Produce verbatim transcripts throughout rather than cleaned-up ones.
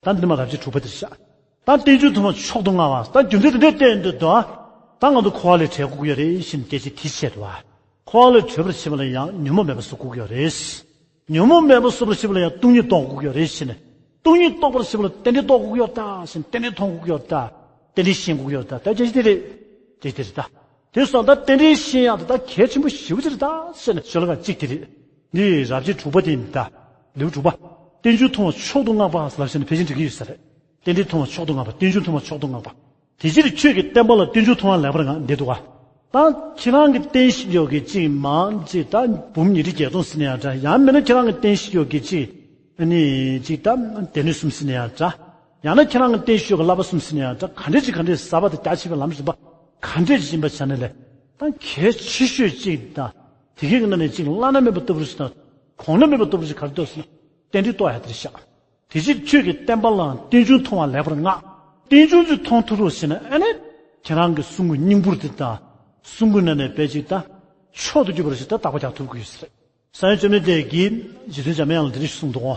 ད་འདི་མ་རབ་བྱེད་དྲུག་པ་དེར་བཞག་ད་རྟེན་འབྱུང་ཐོག་མ་མཆོག་ཏུ་བསྔགས་པ། ད་རྒྱུ་མཚན་དེ་འདྲའི་བསྟན་འདུག་དོ། ད་ང་ཚོ་འཁོར་བ་ལས་བྲལ་དགོས་ཀྱི་ཡོད་རེད་ཞེས་སྐད་ཆ་དེ་བཤད་འདུག་འཁོར་བ་ལས་གྲོལ་བར་བྱེད་པ་ལ་ཡང་ཉོན་མོངས་མེད་པ་བཟོ་དགོས་ཀྱི་ཡོད་རེད། ཉོན་མོངས་མེད་པ་བཟོ་བར་བྱེད་པ་ལ་ཡང་སྟོང་ཉིད་རྟོགས་དགོས་ཀྱི་ཡོད་རེད་ཟེར་ནས། སྟོང་ཉིད་རྟོགས་པར་བྱེད་པ་ལ་རྟེན་འབྲེལ་རྟོགས་དགོས་ཀྱི་ཡོད་ད་ཟེར་ནས། རྟེན་འབྲེལ་ཤེས་དགོས་ཀྱི་ཡོད་ད། རྟེན་འབྲེལ་ཤེས་དགོས་ཀྱི་ཡོད་ད། ད་སྐད་ཆ་དེ་རེད། སྐད་ཆ་དེ་རེད་ད། དེ་སོང་ད་རྟེན་འབྲེལ་ཤེས་ཡག་དེ་ད་གལ་ཆེན་པོ་ཞེ་པོ་ཅིག་རེད་ད་ཟེར་ནས་ཤོ་ལོ་ཀ་གཅིག་དེ་རེད། འདི་རབ་བྱེད་དྲུག་པ་དེ་ཡིན་ད། ལེའུ་དྲུག་པ། རྟེན་འབྱུང་ཐོག་མ་མཆོག་ཏུ་བསྔགས་པ་ལབ་བྱས་ནས་ཕལ་ཆེར་འགྲིག་གི་ཡོད་ས་རེད། རྟེན་འབྲེལ་ཐོག་མ་མཆོག་ཏུ་བསྔགས་པ། རྟེན་འབྱུང་ཐོག་མ་མཆོག་ཏུ་བསྔགས་པ། དེ་ཕྱིར་ཁྱོད་ཀྱི་བསྟན་པ་ལ་རྟེན་འབྱུང་ཐོག་མར་ལེགས་པར་བསྔགས་འདི་འདུག་ག་ད་ཁྱེད་རང་གི་རྟེན་བཞེས་ཡོད་ཀྱི་གཅིག་མང་གཅིག་ད་འབུམ་ཉི་ཁྲི་བརྒྱད་སྟོང་ཟེར་ན་ཡང་འདྲ། ཡང་མིན་ན་ཁྱེད་རང་གི་རྟེན་བཞེས་ཡོད་ཀྱི་གཅིག་ཨ་ནི་གཅིག་ད་སྡེ་སྣོད་གསུམ་ཟེར་ན་ཡང་འདྲ། ཡང་ན་ཁྱེད་རང་གི་རྟེན་བཞེས་ཡོད་ཀྱི་བསླབ་པ་གསུམ་ཟེར་ན་ཡང་འདྲ། ག་འདྲས་ཅིག་ག་འདྲས་ཟབ་པ་དང་རྒྱ་ཆེ་བའི་ལམ་རིམ་པ་ག་འདྲས་ཅིག་ཡིན་པ་བྱས་ན་ལས། ད་གལ་ཆེ་ཤོས་གཅིག་དང་། དེ་གའི་ནང་ནས་གཅིག་བླ་ན་མེད་པ་ལྟ་བུ་ཞིག་དང་། གོང་ན་མེད་པ་ལྟ་བུ་ཞིག་ག་རེ་འདུག་ཟེར་ན། རྟེན་འབྲེལ་རྟོགས་ཡག་དེ་རེད་ཤག་དེ་ཕྱིར་ཁྱོད་ཀྱི་བསྟན་པ་ལའང་རྟེན་འབྱུང་མཐོང་བ་ལེགས་པར་བསྔགས། རྟེན་འབྱུང་ཅིག་མཐོང་ཐུབ་རོགས་ཞེ་ན་ཨ་ནི། ཁྱེད་རང་གི་གསུང་གི་སྙིང་པོར་དེ་དང་། གསུང་གི་ནང་ནས་དཔེ་ཅིག་དང་། མཆོག་ཏུ་གྱུར་པ་ཞིག་ད་བརྟག་པ་རྒྱག་ཐུབ་ཀྱི་ཡོད་ས་རེད། སངས་རྒྱས་བཅོམ་ལྡན་འདས་ཀྱིས་རྗེ་བཙུན་འཇམ་དབྱངས་ལ་འདི་འདྲ་ཞིག་གསུངས་འདུག་གོ།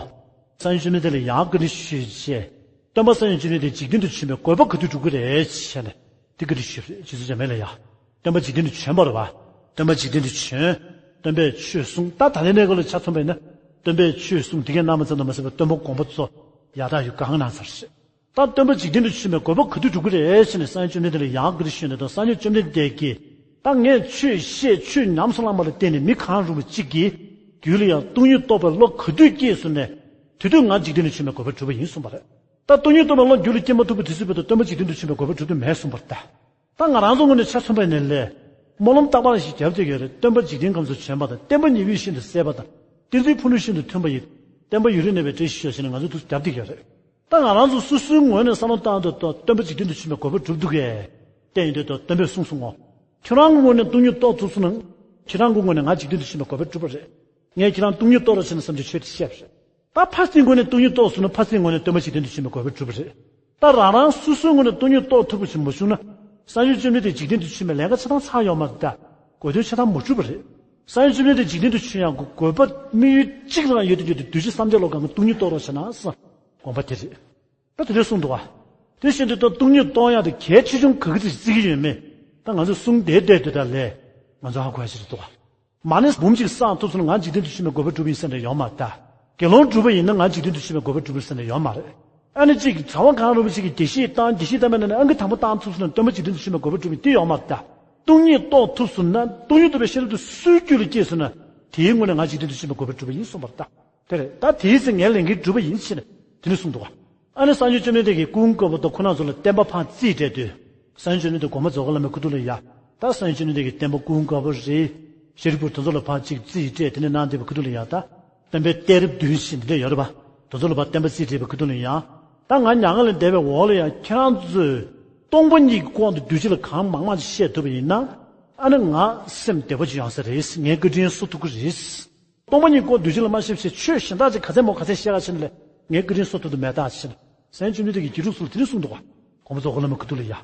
སངས་རྒྱས་བཅོམ་ལྡན་འདས་ལ་ཡང་བཀའ་འདྲི་ཞུས་བྱས། སྟོན་པ་སངས་རྒྱས་བཅོམ་ལྡན་འདས་འཇིག་རྟེན་དུ་བྱོན་པའི་དགོས་པ་ག་དུས་འགྲུབ་ཀྱི་རེད་ཞེས་ནས། འདི་བཀའ་འདྲི་ཞུས་པ་རེད། རྗེ་བཙུན་འཇམ་དབྱངས་ལ་ཡང་། སྟོན་པ་འཇིག་རྟེན་དུ་བྱོན་པ་རེད་བ། སྟོན་པ་འཇིག་རྟེན་དུ་བྱོན། སྟོན་པས་ཆོས་གསུངས། ད་ད་ལྟའི་གནས་སྐབས་ལ་ཆ་མཚོན་པ་ཡིན་ན། སྟོན་པས་ཆོས་གསུངས། དེ་གའི་རྣམ་པ་ཙམ་དུ་མ་ཟད་པར་སྟོན་པ་དགོངས་པ་རྫོགས། ཡར་ཐག་ཡོད་གང་གནང་ཚར་ཞེས། ད་སྟོན་པ་འཇིག་རྟེན་དུ་བྱོན་པའི་དགོས་པ་ག་དུས་འགྲུབ་ཀྱི་རེད་ཟེར་ནས་སངས་རྒྱས་བཅོམ་ལྡན་འདས་ལ་ཡང་བཀའ་འདྲི་ཞུས་ནས་དང་། སངས་རྒྱས་བཅོམ་ལྡན་འདས་ཀྱིས། ད་ངས་ཆོས་བཤད་ཆོས་ཉམས་སུ་བླངས་པ་ལ་བརྟེན་ནས་མི་གང་རུང་བ་གཅིག་གིས། རྒྱུད་ལ་ཡང་སྟོང་ཉིད་རྟོགས་པའི་བློ་ག་དུས་སྐྱེས་སོང་ནས། དེ་དུས་ང་འཇིག་རྟེན་དུ་བྱོན་པའི་དགོས་པ་གྲུབ་པ་ཡིན་གསུངས་པ་རེད། ད་སྟོང་ཉིད་རྟོགས་པའི་བློ་རྒྱུད་ལ་སྐྱེ་མ་ཐུབ་པ་དེ་སྲིད་པའི་དུས་སྟོན་པ་འཇིག་རྟེན་དུ་བྱོན་པའི་དགོས་པ་གྲུབ་ཀྱི་མེད་གསུངས་པ་རེད་ད། ད་ང་རང་ཚོ་ངོས་ནས་ཆ་མཚོན་པ་ཡིན་ན་ལས། སྨོན་ལམ་རྟག་པར་ཞིག་བརྒྱབ་བསྡད་ཡོད་རེད། སྟོན་པ་འཇིག་རྟེན་ཁམས་སུ་བྱོན་པ་དང་། བསྟན་པ་ཉི་འོད་བཞིན་དུ་གསལ་བ་དང་། བསྟན་འཛིན་ཕུ་ནུ་བཞིན་དུ་མཐུན་པ་ཡིན། བསྟན་པ་ཡུན་རིང་གནས་པའི་བཀྲ་ཤིས་ཤོག་ཅེས་ནས་ང་ཚོས་ཐུགས་བརྒྱབ་བསྡད་ཡོད་རེད། ད་ང་རང་ཚོ་སོ་སོའི་ངོས་ནས་བསམ་བློ་བཏང་དུས་ད་སྟོན་པ་འཇིག་རྟེན་དུ་བྱོན་པའི་དགོས་པ་གྲུབ་འདུག་གས། བསྟན་ཡོད་དུས་ད་སྟོན་པས་གསུངས་སོང་ངོ་། ཁྱོད་རང་གི་ངོས་ནས་སྟོང་ཉིད་རྟོགས་ཐུབ་སོང་ན། ཁྱེད་རང་གི་ངོས་ནས་ང་འཇིག་རྟེན་དུ་བྱོན་པའི་དགོས་པ་གྲུབ་པ་རེད། ངས་ཁྱེད་རང་སྟོང་ཉིད་རྟོགས་རོགས་བྱས་ན་བསམ་གྱི་ཆོས་དེ་བཤད་པ་རེད། ད་ཕར་ཚུར་ངོས་ནས་སྟོང་ཉིད་རྟོགས་སོང་ན་ཕར་ཚུར་ངོས་ནས་སྟོན་པ་འཇིག་རྟེན་དུ་བྱོན་པའི་དགོས་པ་གྲུབ་པ་རེད། ད་རང་རང་སོ་སོའི་ངོས་ནས་སྟོང་ཉིད་རྟོགས་ཐུབ་པ་ཞིག་མ་བྱུང་ན། སངས་རྒྱས་བཅོམ་ལྡན་འདས་འཇིག་རྟེན་དུ་བྱོན་པའི་ལས་ཀ་ཆ་ཚང་ཚར་ཡོད་མ་རེད་ད། དགོས་དོན་ཆ་ཚང་མ་གྲུབ་པ་རེད། སངས་རྒྱས་བཅོམ་ལྡན་འདས་འཇིག་རྟེན་དུ་བྱོན་ཡག་གི་དགོས་པ་དམིགས་ཡུལ་གཅིག་རང་ཡོད་དུས་ཡོད་དུས་དུས་ཕྱིས་སངས་རྒྱས་ལོ་གང་གི་སྟོང་ཉིད་རྟོགས་རོགས་བྱས་ན་ཟེར། དགོངས་པ་དེ་རེད། ད་དེ་འདྲ་གསུངས་འདུག་བ། དེ་བཞིན་དུ་ད་སྟོང་ཉིད་རྟོགས་ཡག་དེ་གལ་ཆེ་ཆུང་ག་གི་ཚིག་བརྩི་གི་ཡོད་མེད། ད་ང་ཚོས་གསུང་བསྡད་བསྡད་དུས་ད་ལས། ང་ཚོ་ཧ་གོ་ཡག་ཞིག་རེད་འདུག་བ། མ་ཎི་འབུམ་གཅིག་བསགས་ཐུབ་སོང་ན་ང་འཇིག་རྟེན་དུ་བྱོན་པའི་དགོས་པ་འགྲུབ་ཡིན་ཟེར་ནས་ཡོད་མ་རེད་ད། དགེ་སློང་གྲུབ་པ་ཡིན་ན་ང་འཇིག་རྟེན་དུ་བྱོན་པའི་དགོས་པ་འགྲུབ་ཡིན་ཟེར་ནས་ཡོད་མ་རེད། ཨ་ནི་གཅིག་གྲྭ་པ་གང་རུང་བ་ཞིག་གིས་དགེ་བཤེས་བཏང་། དགེ་བཤེས་བཏང་བའི་ནང་ནས་ཨང་ཀི་དང་པོ་བཏང་ཐུབ་སོང་ན་སྟོན་པ་འཇིག་རྟེན་དུ་བྱོན་པའི་དགོས་པ་འགྲུབ་ཡིན། དེ་ཡོད་མ་རེད་ད། སྟོང་ཉིད་རྟོགས་ཐུབ་སོང་ན། སྟོང་ཉིད་རྟོགས་པའི་ཤེས་རབ་དེ་སུའི་རྒྱུད་ལ་སྐྱེས་སོང་ན། དེའི་སྔོན་ནས་ང་འཇིག་རྟེན་དུ་བྱོན་པའི་དགོས་པ་འགྲུབ་པ་ཡིན་གསུངས་པ་རེད་ད། དེ་རེད། ད་དེའི་ཚེ་ངའི་ལས་འགན་འགྲུབ་པ་ཡིན་ཞེས་ནས་དེ་ནས་གསུངས་འདུག་བ། ཨ་ནི་སངས་རྒྱས་བཅོམ་ལྡན་འདས་ཀྱིས་ཀུན་དགའ་བོ་དང་ཁོ་རང་ཚོ་ལ་བསྟན་པ་ཕར་རྩིས་སྤྲད་དུས། སངས་རྒྱས་བཅོམ་ལྡན་འདས་དགོངས་པ་རྫོགས་ཀྱི་ལམ་པའི་ཁ་ཐུག་ལ་ཡ། ད་སངས་རྒྱས་བཅོམ་ལྡན་འདས་ཀྱིས་བསྟན་པ་ཀུན་དགའ་བོ་རེད། ཤཱ་རིའི་བུ་དེ་ཚོ་ལ་ཕར་ཅིག་རྩིས་སྤྲད་དེ་ནས་གནང་བསྡད་པའི་ཁ་ཐུག་ལ་ཡ། ད་བསྟན་པའི་གཏད་རིམ་བདུན་ཞེས་འདི་འདྲ་ཡོད་རེད་པ། དེ་ཚོ་ལ་ཕར་བསྟན་པ་རྩིས་སྤྲད་པའི་ཁ་ཐུག་ལ་ཡ། ད་ང་མྱ་ངན་ལས་འདས་པའི་འོག་ལ་ཡ་ཁྱེད་རང་ཚོས་སྟོང་པ་ཉིད་ཀྱི་སྐོར་དུ་དུས་ཕྱིས་ལ་གང་མང་མང་ཅིག་བཤད་ཐུབ་པ་ཡིན་ན། ཨ་ནི་ང་སེམས་བདེ་པོ་ཅིག་ཡོང་ས་རེད། ངའི་བཀའ་དྲིན་གསོ་ཐུབ་ཀྱི་རེད། སྟོང་པ་ཉིད་སྐོར་དུས་ཕྱིས་ལ་མ་བཤད་བཤད། ཆོས་གཞན་དག་ཅིག་ག་ཚད་མོ་ག་ཚད་བཤད་ག་ཕྱིན་ལས་ངའི་བཀའ་དྲིན་གསོ་ཐུབ་ཐུབ་མེད་ད་ཕྱིན། སངས་རྒྱས་བཅོམ་ལྡན་འདས་ཀྱིས་རྗེས་འཇུག་ཚོ་ལ་དེ་འདྲ་གསུངས་འདུག་ག། དགོངས་པ་རྫོགས་ཀྱི་ལམ་པའི་ཁ་ཐུག་ལ་ཡ།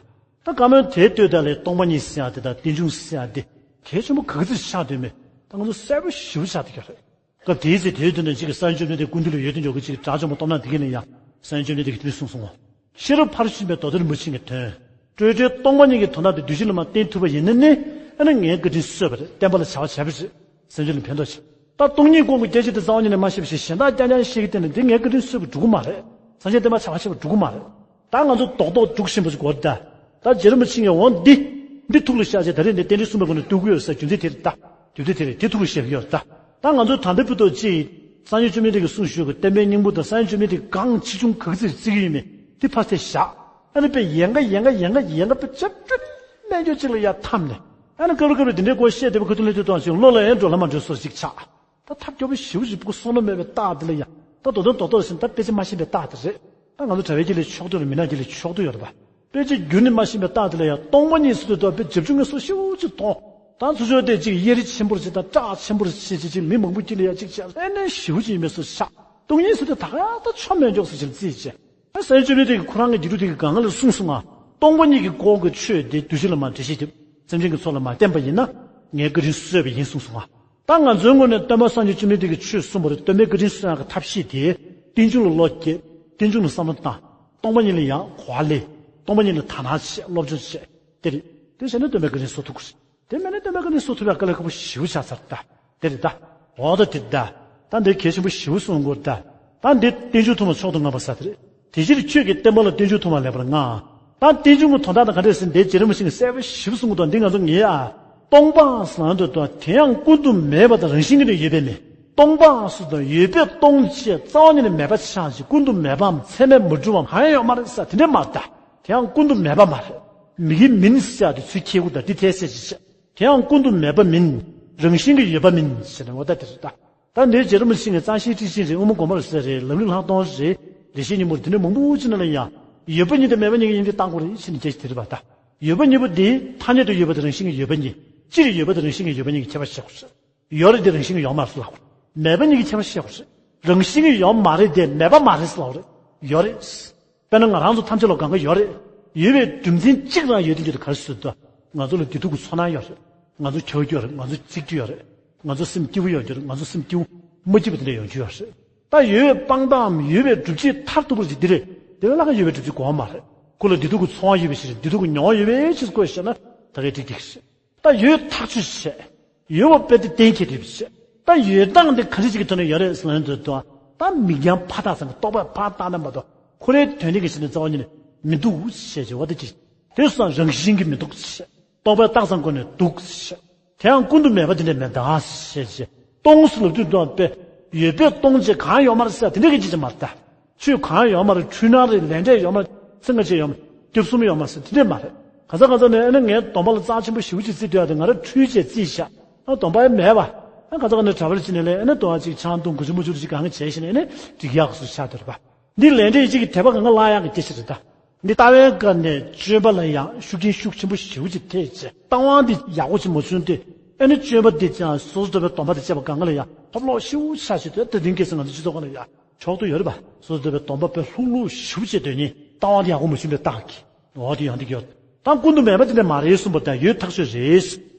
ད་བཀའ་མོལ་དེ་ལྟོས་ད་ལས་སྟོང་པ་ཉིད་ཟེར་ཡ་དེ་དང་རྟེན་འབྱུང་ཟེར་ཡ་དེ་གལ་ཆེན་པོ་ག་གི་ཚོད་ཆགས་དོན་མེད། ད་ང་ཚོ་གསལ་པོ་ཞེ་པོ་ཆགས་བསྡད་ཀྱི་རེད། སྐབས་དེའི་ཚེ་དེའི་དོན་དུ་གཅིག་གིས་སངས་རྒྱས་བཅོམ་ལྡན་འདས་སྐུ་མདུན་ལ་ཡོད་དོ་ཅོག་གི་གཅིག་གིས་དྲག་ཆེན་པོ་སྟོབས་ན་དེ་ག་ལ་ཡ། སངས་རྒྱས་བཅོམ་ལྡན་འདས་ཀྱིས་དེ་འདྲ་གསུངས་སོང་ངོ་། ཤེས་རབ་ཕར་ཕྱིན་པའི་མདོ་སྡེ་རིན་པོ་ཆེ་གི་དོན། སྤྲོས་བྲལ་སྟོང་པ་ཉིད་ཀྱི་དོན་དག་དེ་དུས་ཕྱིས་ལ་མ་བསྟན་ཐུབ་པ་ཡིན་ན་ནི། ཨ་ནི་ངའི་བཀའ་དྲིན་གསོས་པ་རེད། བསྟན་པ་ལ་བྱ་བ་བྱས་པ་རེད། སེམས་ཅན་ལ་ཕན་ཐོགས་བྱས། ད་སྟོང་ཉིད་སྐོར་གྱི་སྐད་ཆ་དེ་རྩ་བ་ཉིད་ནས་མ་བཤད་པ་ཞིག་གཞན་དག་རྐྱང་རྐྱང་བཤད་ཀྱི་བསྟན་ནས་འདི་ངའི་བཀའ་དྲིན་གསོས་པ་འགྲོ་གི་མ་རེད། སངས་རྒྱས་བསྟན་པ་ཆ་བ་ཆེ་བ་འགྲོ་གི་མ་རེད། ད་ང་ཚོ་རྡོག་རྡོག་སྒྲུག་བཞིན་པ་ཞིག་གོ་རེད་ད། ད་རྗེ་རིན་པོ་ཆེ་ངས་འོ་འདི། འདི་ཐུགས་ལ་བཞག་བྱས་ད་རེས་འདི་རྟེན་འབྲེལ་གསུམ་པའི་སྒོ་ནས་བསྡུ་གི་ཡོད་ས་རྒྱུ་མཚན་དེ་རེད་ད། རྒྱུ་མཚན་དེ་རེད། དེ་ཐུགས་ལ་བཞག་གི་ཡོད་རེད་ད། ད་ང་ཚོ་ད་ལྟ་བར་དུ་ཅིག་སངས་རྒྱས་བཅོམ་ལྡན་འདས་ཀྱིས་གསུངས་བཞག་གི་བསྟན་པའི་སྙིང་པོ་དང་སངས་རྒྱས་བཅོམ་ལྡན་འདས་ཀྱིས་གང་ཆེ་ཆུང་ག་གི་ཚོད་བརྩི་གི་ཡོད་མེད་དེ་ཕར་དེ་བཞག་ཨ་ནི་དཔེ་ཡན་ག་ཡན་ག་ཡན་ག་ཡན་ག་དཔེ་ཅབ་ཅུབ་སྨན་སྐྱོ་ཅིག་ལ་ཡར་འཐམས་ནས། ཨ་ནི་སྐབས་རེ་སྐབས་རེ་དེ་འདྲའི་སྐོར་བཤད་བསྡད་པའི་ཁ་ཐུག་ལ་དེ་དང་ཞིག་བློ་ལ་ཡང་འགྲོ་ལ་མ་འགྲོ་སོགས་ཤིག་ཆགས། ད་ཐབས་སྐྱོ་པོ་ཞེ་པོ་ཅིག་ཕྲུ་གུ་བསམ་བློ་མེད་པའི་རྟགས་དེ་ལ་ཡང་ད་རྡོག་རྡོག་རྡོག་རྡོག་ཟེར་ད་དཔེ་ཆ་མ་ཤེས་པའི་རྟགས་དེ་རེད། ད་ང་ཚོ་གྲྭ་པའི་དཀྱིལ་ལ་ཕྱོགས་བསྡུས་རེད། མི་ནག་དཀྱིལ་ལ་ཕྱོགས་བསྡུས་ཡོད་རེད་པ། དཔེ་ཆ་རྒྱུད་ནས་མ་ཤེས་པའི་རྟགས་དེ་ལ་ཡང་སྟོང་པ་ཉིད་ཟེར་དུས་ད་དཔེ་རྒྱབ་ཆུང་ངུ་སོ་ཞེ་པོ་ཅིག་མཐོང་། ད་ཚུར་ཕྱོགས་དེ་ཅིག་གཡའ་རི་ཆེན་པོར་བྱེད་དང་བྲག་ཆེན་པོར་བྱེད་བྱེད་ཅིག་མི་མང་པོ་དཀྱིལ་ལ་ཡང་ཅིག་བྱས་ལྷན་ནེ་ཞེ་པོ་ཅིག་ཡིན་པའི་བཟོ་ཆགས། སྟོང་ཉིད་ཟེར་དུས་ད་ག་ད་ཆོ་མེད་འཇོག་ཟེར་ཅིག་རྩིས་བྱས། ད་སངས་རྒྱས་བཅོམ་ལྡན་འདས་ཀྱིས་ཁོ་རང་གི་རྗེས་འཇུག་དེ་གི་སྒང་ག་ལ་གསུངས་སོང་ང་། སྟོང་པ་ཉིད་ཀྱི་སྐོར་གྱི་ཆོས་དེ་དུས་ཕྱིས་ལ་མ་འགྲེལ་བཤད་བརྒྱབ། སེམས་ཅན་གྱི་ཚོགས་ལ་མ་བསྟན་པ་ཡིན་ན། ངའི་བཀའ་དྲིན་གསོས་པ་ཡིན་གསུངས་སོང་ང་། ད་ང་ཚོའི་ངོས་ནས་སྟོན་པ་སངས་རྒྱས་བཅོམ་ལྡན་འདས་ཀྱིས་ཆོས་གསུངས་པ་རེད། སྟོན་པའི་བཀའ་དྲིན་གསོ་ཡག་གི་ཐབས་ཤེས་དེ། རྟེན་འབྱུང་ལ་བློ་སྐྱེད། རྟེན་འབྱུང་ལ་བསམ་བློ་བཏང་། སྟོང་པ་ཉིད་ལ་ཡང་གོ་བ་ལེན། སྟོང་པ་ཉིད་ལ་དག་སྣང་བྱེད། སློབ་སྦྱོང་བྱེད། དེ་རེད། དེ་བྱས་ན་སྟོན་པའི་བཀའ་དྲིན་གསོ་ཐུབ་ཀྱི་རེད། དེ་མེད་ན་སྟོན་པའི་བཀའ་དྲིན་གསོ་ཐུབ་ཡག་དཀའ་ལས་ཁག་པོ་ཞེ་པོ་ཆགས་ཚར་ད། དེ་རེད་ད། འོ་ད་དེ་རེད་ད། ད་འདི་གལ་ཆེན་པོ་ཞེ་པོ་གསུང་དགོས་རེད་ད། ད་འདི་རྟེན་འབྱུང་ཐོག་མ་མཆོག་ཏུ་བསྔགས་པ་ཟེར་དེ་རེད། དེ་ཕྱིར་ཁྱོད་ཀྱིས་བསྟན་པ་ལ་རྟེན་འབྱུང་ཐོག་མ་ལེགས་པར་བསྔགས། ད་རྟེན་འབྱུང་གི་དོན་དག་དང་ག་འདྲ་ཟེར་ན། དེ་རྗེ་རིན་པོ་ཆེ་གིས་གསལ་པོ་ཞེ་པོ་གསུང་གི་འདུག་འདི་ང་ཚོ་ངེས་ཨ། སྟོང་པ་ཟེར་ན་འདོད་དོ། དེ་ཡང་ཀུན་ཏུ་མེད་པ་དང་རང་བཞིན་གྱིས་ཡོད་པའི་མིང་། སྟོང་པ་ཟེར་དང་ཡོད་པས་སྟོང་བྱས་རྩ་བ་ཉིད་ནས་མེད་པ་ཆགས་ཤིང་ཀུན་ཏུ་མེད་པའམ་ཚད་མས་མི་འགྲུབ་པའམ་གང་ཡང་ཡོད་མ་རེད་ཟེར་དེ་འདྲས་མ་རེད་ད། དེ་ཡང་ཀུན་ཏུ་མེད་པ་མ་རེད། མི་གི་མིན་ཟེར་དེ་ཚུལ་ཁྱེར་དགོས་ད། འདི་ཐལ་ཟེར་ཅི་བྱེད། དེ་ཡང་ཀུན་ཏུ་མེད་པ་མིན། རང་བཞིན་གྱིས་ཡོད་པ་མིན་ཟེར་ནས་འོ་ད་དེ་རེད་ད། ད་འདིའི་རྗེ་རིན་པོ་ཆེ་གིས་རྩ་ཤེའི་ཊཱིཀ་ཆེན་རེད། དབུ་མ་དགོངས་པ་རབ་གསལ་རེད། ལམ་རིམ་ལྷག་མཐོང་རེད། ལེགས་བཤད་སྙིང་པོ་རེད། དེ་འདྲ་མང་པོ་ཅིག་ནང་ལ་ཡང་ཡོད་པ་ཉིད་དང་མེད་པ་ཉིད་ཀྱི་དབྱེ་འབྱེད་བཏང་དགོས་རེད་ཟེར་ནས་རྒྱས་ཤིང་དེ་རེད་པ་ད། ཡོད་པ་གཉིས་པོ་འདི་ཐ་སྙད་དུ་ཡོད་པ་དང་རང་བཞིན་གྱིས་ཡོད་པ་གཉིས། སྤྱིར་ཡོད་པ་དང་རང་བཞིན་གྱིས་ཡོད་པ་གཉིས་ཀྱི་ཁྱད་པར་བཤད་དགོས་རེད། ཡོད་རེད་དེ་རང་བཞིན་གྱིས་ཡོད་མ་རེད་ཟེར་ལབ་དགོས་རེད། མེད་པ་གཉིས་ཀྱི་ཁྱད་པར་བཤད་དགོས་རེད། རང་བཞིན་གྱིས་ཡོད་མ་རེད་དེ་མེད་པ་མ་རེད་ཟེར་ལབ་དགོས་རེད། ཡོད་རེད། དཔེར་ན་ང་རང་ཚོ་ཐམས་ཅད་ལ་གང་ག་ཡོད་རེད། ཡོད་པའི་རྒྱུ་མཚན་གཅིག་རང་ཡོད་དེ་འགྱུར་ག་རེ་ཟེར་དུས། ང་ཚོ་ལ་བདེ་སྡུག་གི་ཚོར་སྣང་ཡོད་རེད། ང་ཚོ་འཁྱག་རྒྱུ་ཡོད་རེད། ང་ཚོ་ཚིག་རྒྱུ་ཡོད་རེད། ང་ཚོ་སེམས་སྐྱིད་པོ་ཡོང་རྒྱུ་རེད། ང་ཚོ་སེམས་སྐྱིད་པོ་མ་སྐྱིད་པ་དེ་འདྲ་ཡོང་རྒྱུ་ཡོད་རེད། ད་ཡོད་པའི་དཔང་རྟགས་འམ་ཡོད་པའི་སྒྲུབ་བྱེད་མཐར་ཐུག་པ་ཞིག་འདི་རེད། དེ་ལ་ལྷག་ག་ཡོད་པའི་སྒྲུབ་བྱེད་དགོས་མ་རེད། ཁོ་ལ་བདེ་སྡུག་གི་ཚོར་བ་ཡོད་པའི་ཕྱིར། བདེ་སྡུག་གི་མྱོང་བ་ཡོད་པའི་ཕྱིར་བཀོད་བཞག་ན་ད་གའི་འགྲིག་འགྲིག་རེད། ད་ཡོད་ཐག་ཆོད་བྱས། ཡོད་པ་དཔེ་དེ་གཏན་འཁེལ་དུ་བྱས། ད་ཡོད་སྟངས་དེ་ག་འདྲ་ཞིག་གི་ཐོག་ནས་ཡོད་རེད་ཟེར་ན་འདོད་དོ། ད་མིག་རྒྱང་ཕར་བལྟས་ཙང་གི་རྟོག་པས་ཕར་བལྟས་ན་མ་གཏོགས་ཁོ་རའི་དོན་དེ་གི་ཕྱི་ནས་རྩ་བ་ཉིད་ནས་མི་འདུག་ཞེས་བྱ་བ་དེ་ཅི། དེ་སོང་རང་བཞིན་གྱིས་མི་འདུག་ཞེས། རྟོག་པས་བཏགས་ཙང་ཁོ་ནས་འདུག་ཞེས། དེ་ཡང་ཀུན་ཏུ་མེད་པ་དེ་འདྲ་མེད་ད་ཞེས་བྱས། སྟོང་ཟེར་ལབ་དུས་འདུག་པས། ཡོད་པས་སྟོང་བྱས་གང་ཡོད་མ་རེད་ཟེར་དེ་འདྲ་གི་ཅི་ཅི་མ་རེད་ད། ཆོས་གང་ཡོད་མ་རེད། འཁྲུལ་སྣང་རེད། ལས་འབྲས་ཡོད་མ་རེད། ཚེ་སྔ་ཕྱི་ཡོད་མ་རེད། སྐྱབས་གསུམ་ཡོད་མ་རེད་ཟེར་དེ་འདྲས་མ་རེད། ག་ས་ག་ས་ནས་ཨ་ནི་ངའི་སྡོམ་པ་ལ་རྩ་ཆེན་པོ་ཞེ་པོ་ཅིག་བརྩི་སྡོད་ཡ་དེ་ང་རང་འཁྲུལ་བྱས་བརྩིས་བཞག་ཨ་སྡོམ་པ་ཡང་མེད་པ། ཨ་ག་ས་ག་ནས་གྲྭ་པར་ཕྱིན་ནས་ལས་ཨ་ནི་སྡོམ་པ་ཅིག་ཆང་འཐུང་གོས་ཆེན་པོ་བཅུ་རེ་ཅིག་གང་ག་བྱས་ཤིང་ཨ་ནི་འགྲིག་ཡག་སུ་ཆགས་སྡོད་པ། འདི་ལས་འབྲས་ཡིད་བྱེད་ཀྱི་དད་པ་གང་ག་བརླག་ཡག་གི་སྐྱེ་ཤི་རེད་ད། འདི་ལྟ་བའི་སྐབས་ནས་སྤྱོད་པ་ལ་ཡང་ཤུགས་རྐྱེན་ཤུགས་ཆེན་པོ་ཞེ་པོ་ཅིག་ཐེབས་བྱས་རྟགས་དབང་འདི་ཡག་པོ་ཅིག་མ་བྱུང་དུས་ཨ་ནི་སྤྱོད་པ་འདི་ཀྱང་སོ་སོ་སྡོམ་པའི་སྡོམ་པ་དང་བཅས་པ་གང་ག་ལ་ཡང་ཕོག་ལོག་ཤུགས་ཆགས་བྱས་དུས་ད་དེང་གི་ང་ཚོ་སྤྱི་ཚོགས་ཁག་ལ་ཡང་། མཆོག་ཏུ་ཡོད་རེད་པ། སོ་སོ་སྡོམ་པའི་སྡོམ་པ་དཔེ་ལྷུག་ལྷུག་ཞེ་པོ་བྱས་སྡོད་ཉིན་རྟགས་དབང་དེ་ཡག་པོ་མ་བྱུང་བའི་རྟགས་ཀྱིས། འོ་དེ་ཡང་འདི་གི་ཡོད། ད་ཀུན་ཏུ་མེད་པ་དེ་འདྲ་མ་རེད་གསུངས་པ་དང་ཡོད་ཐག་ཆོད་རེད།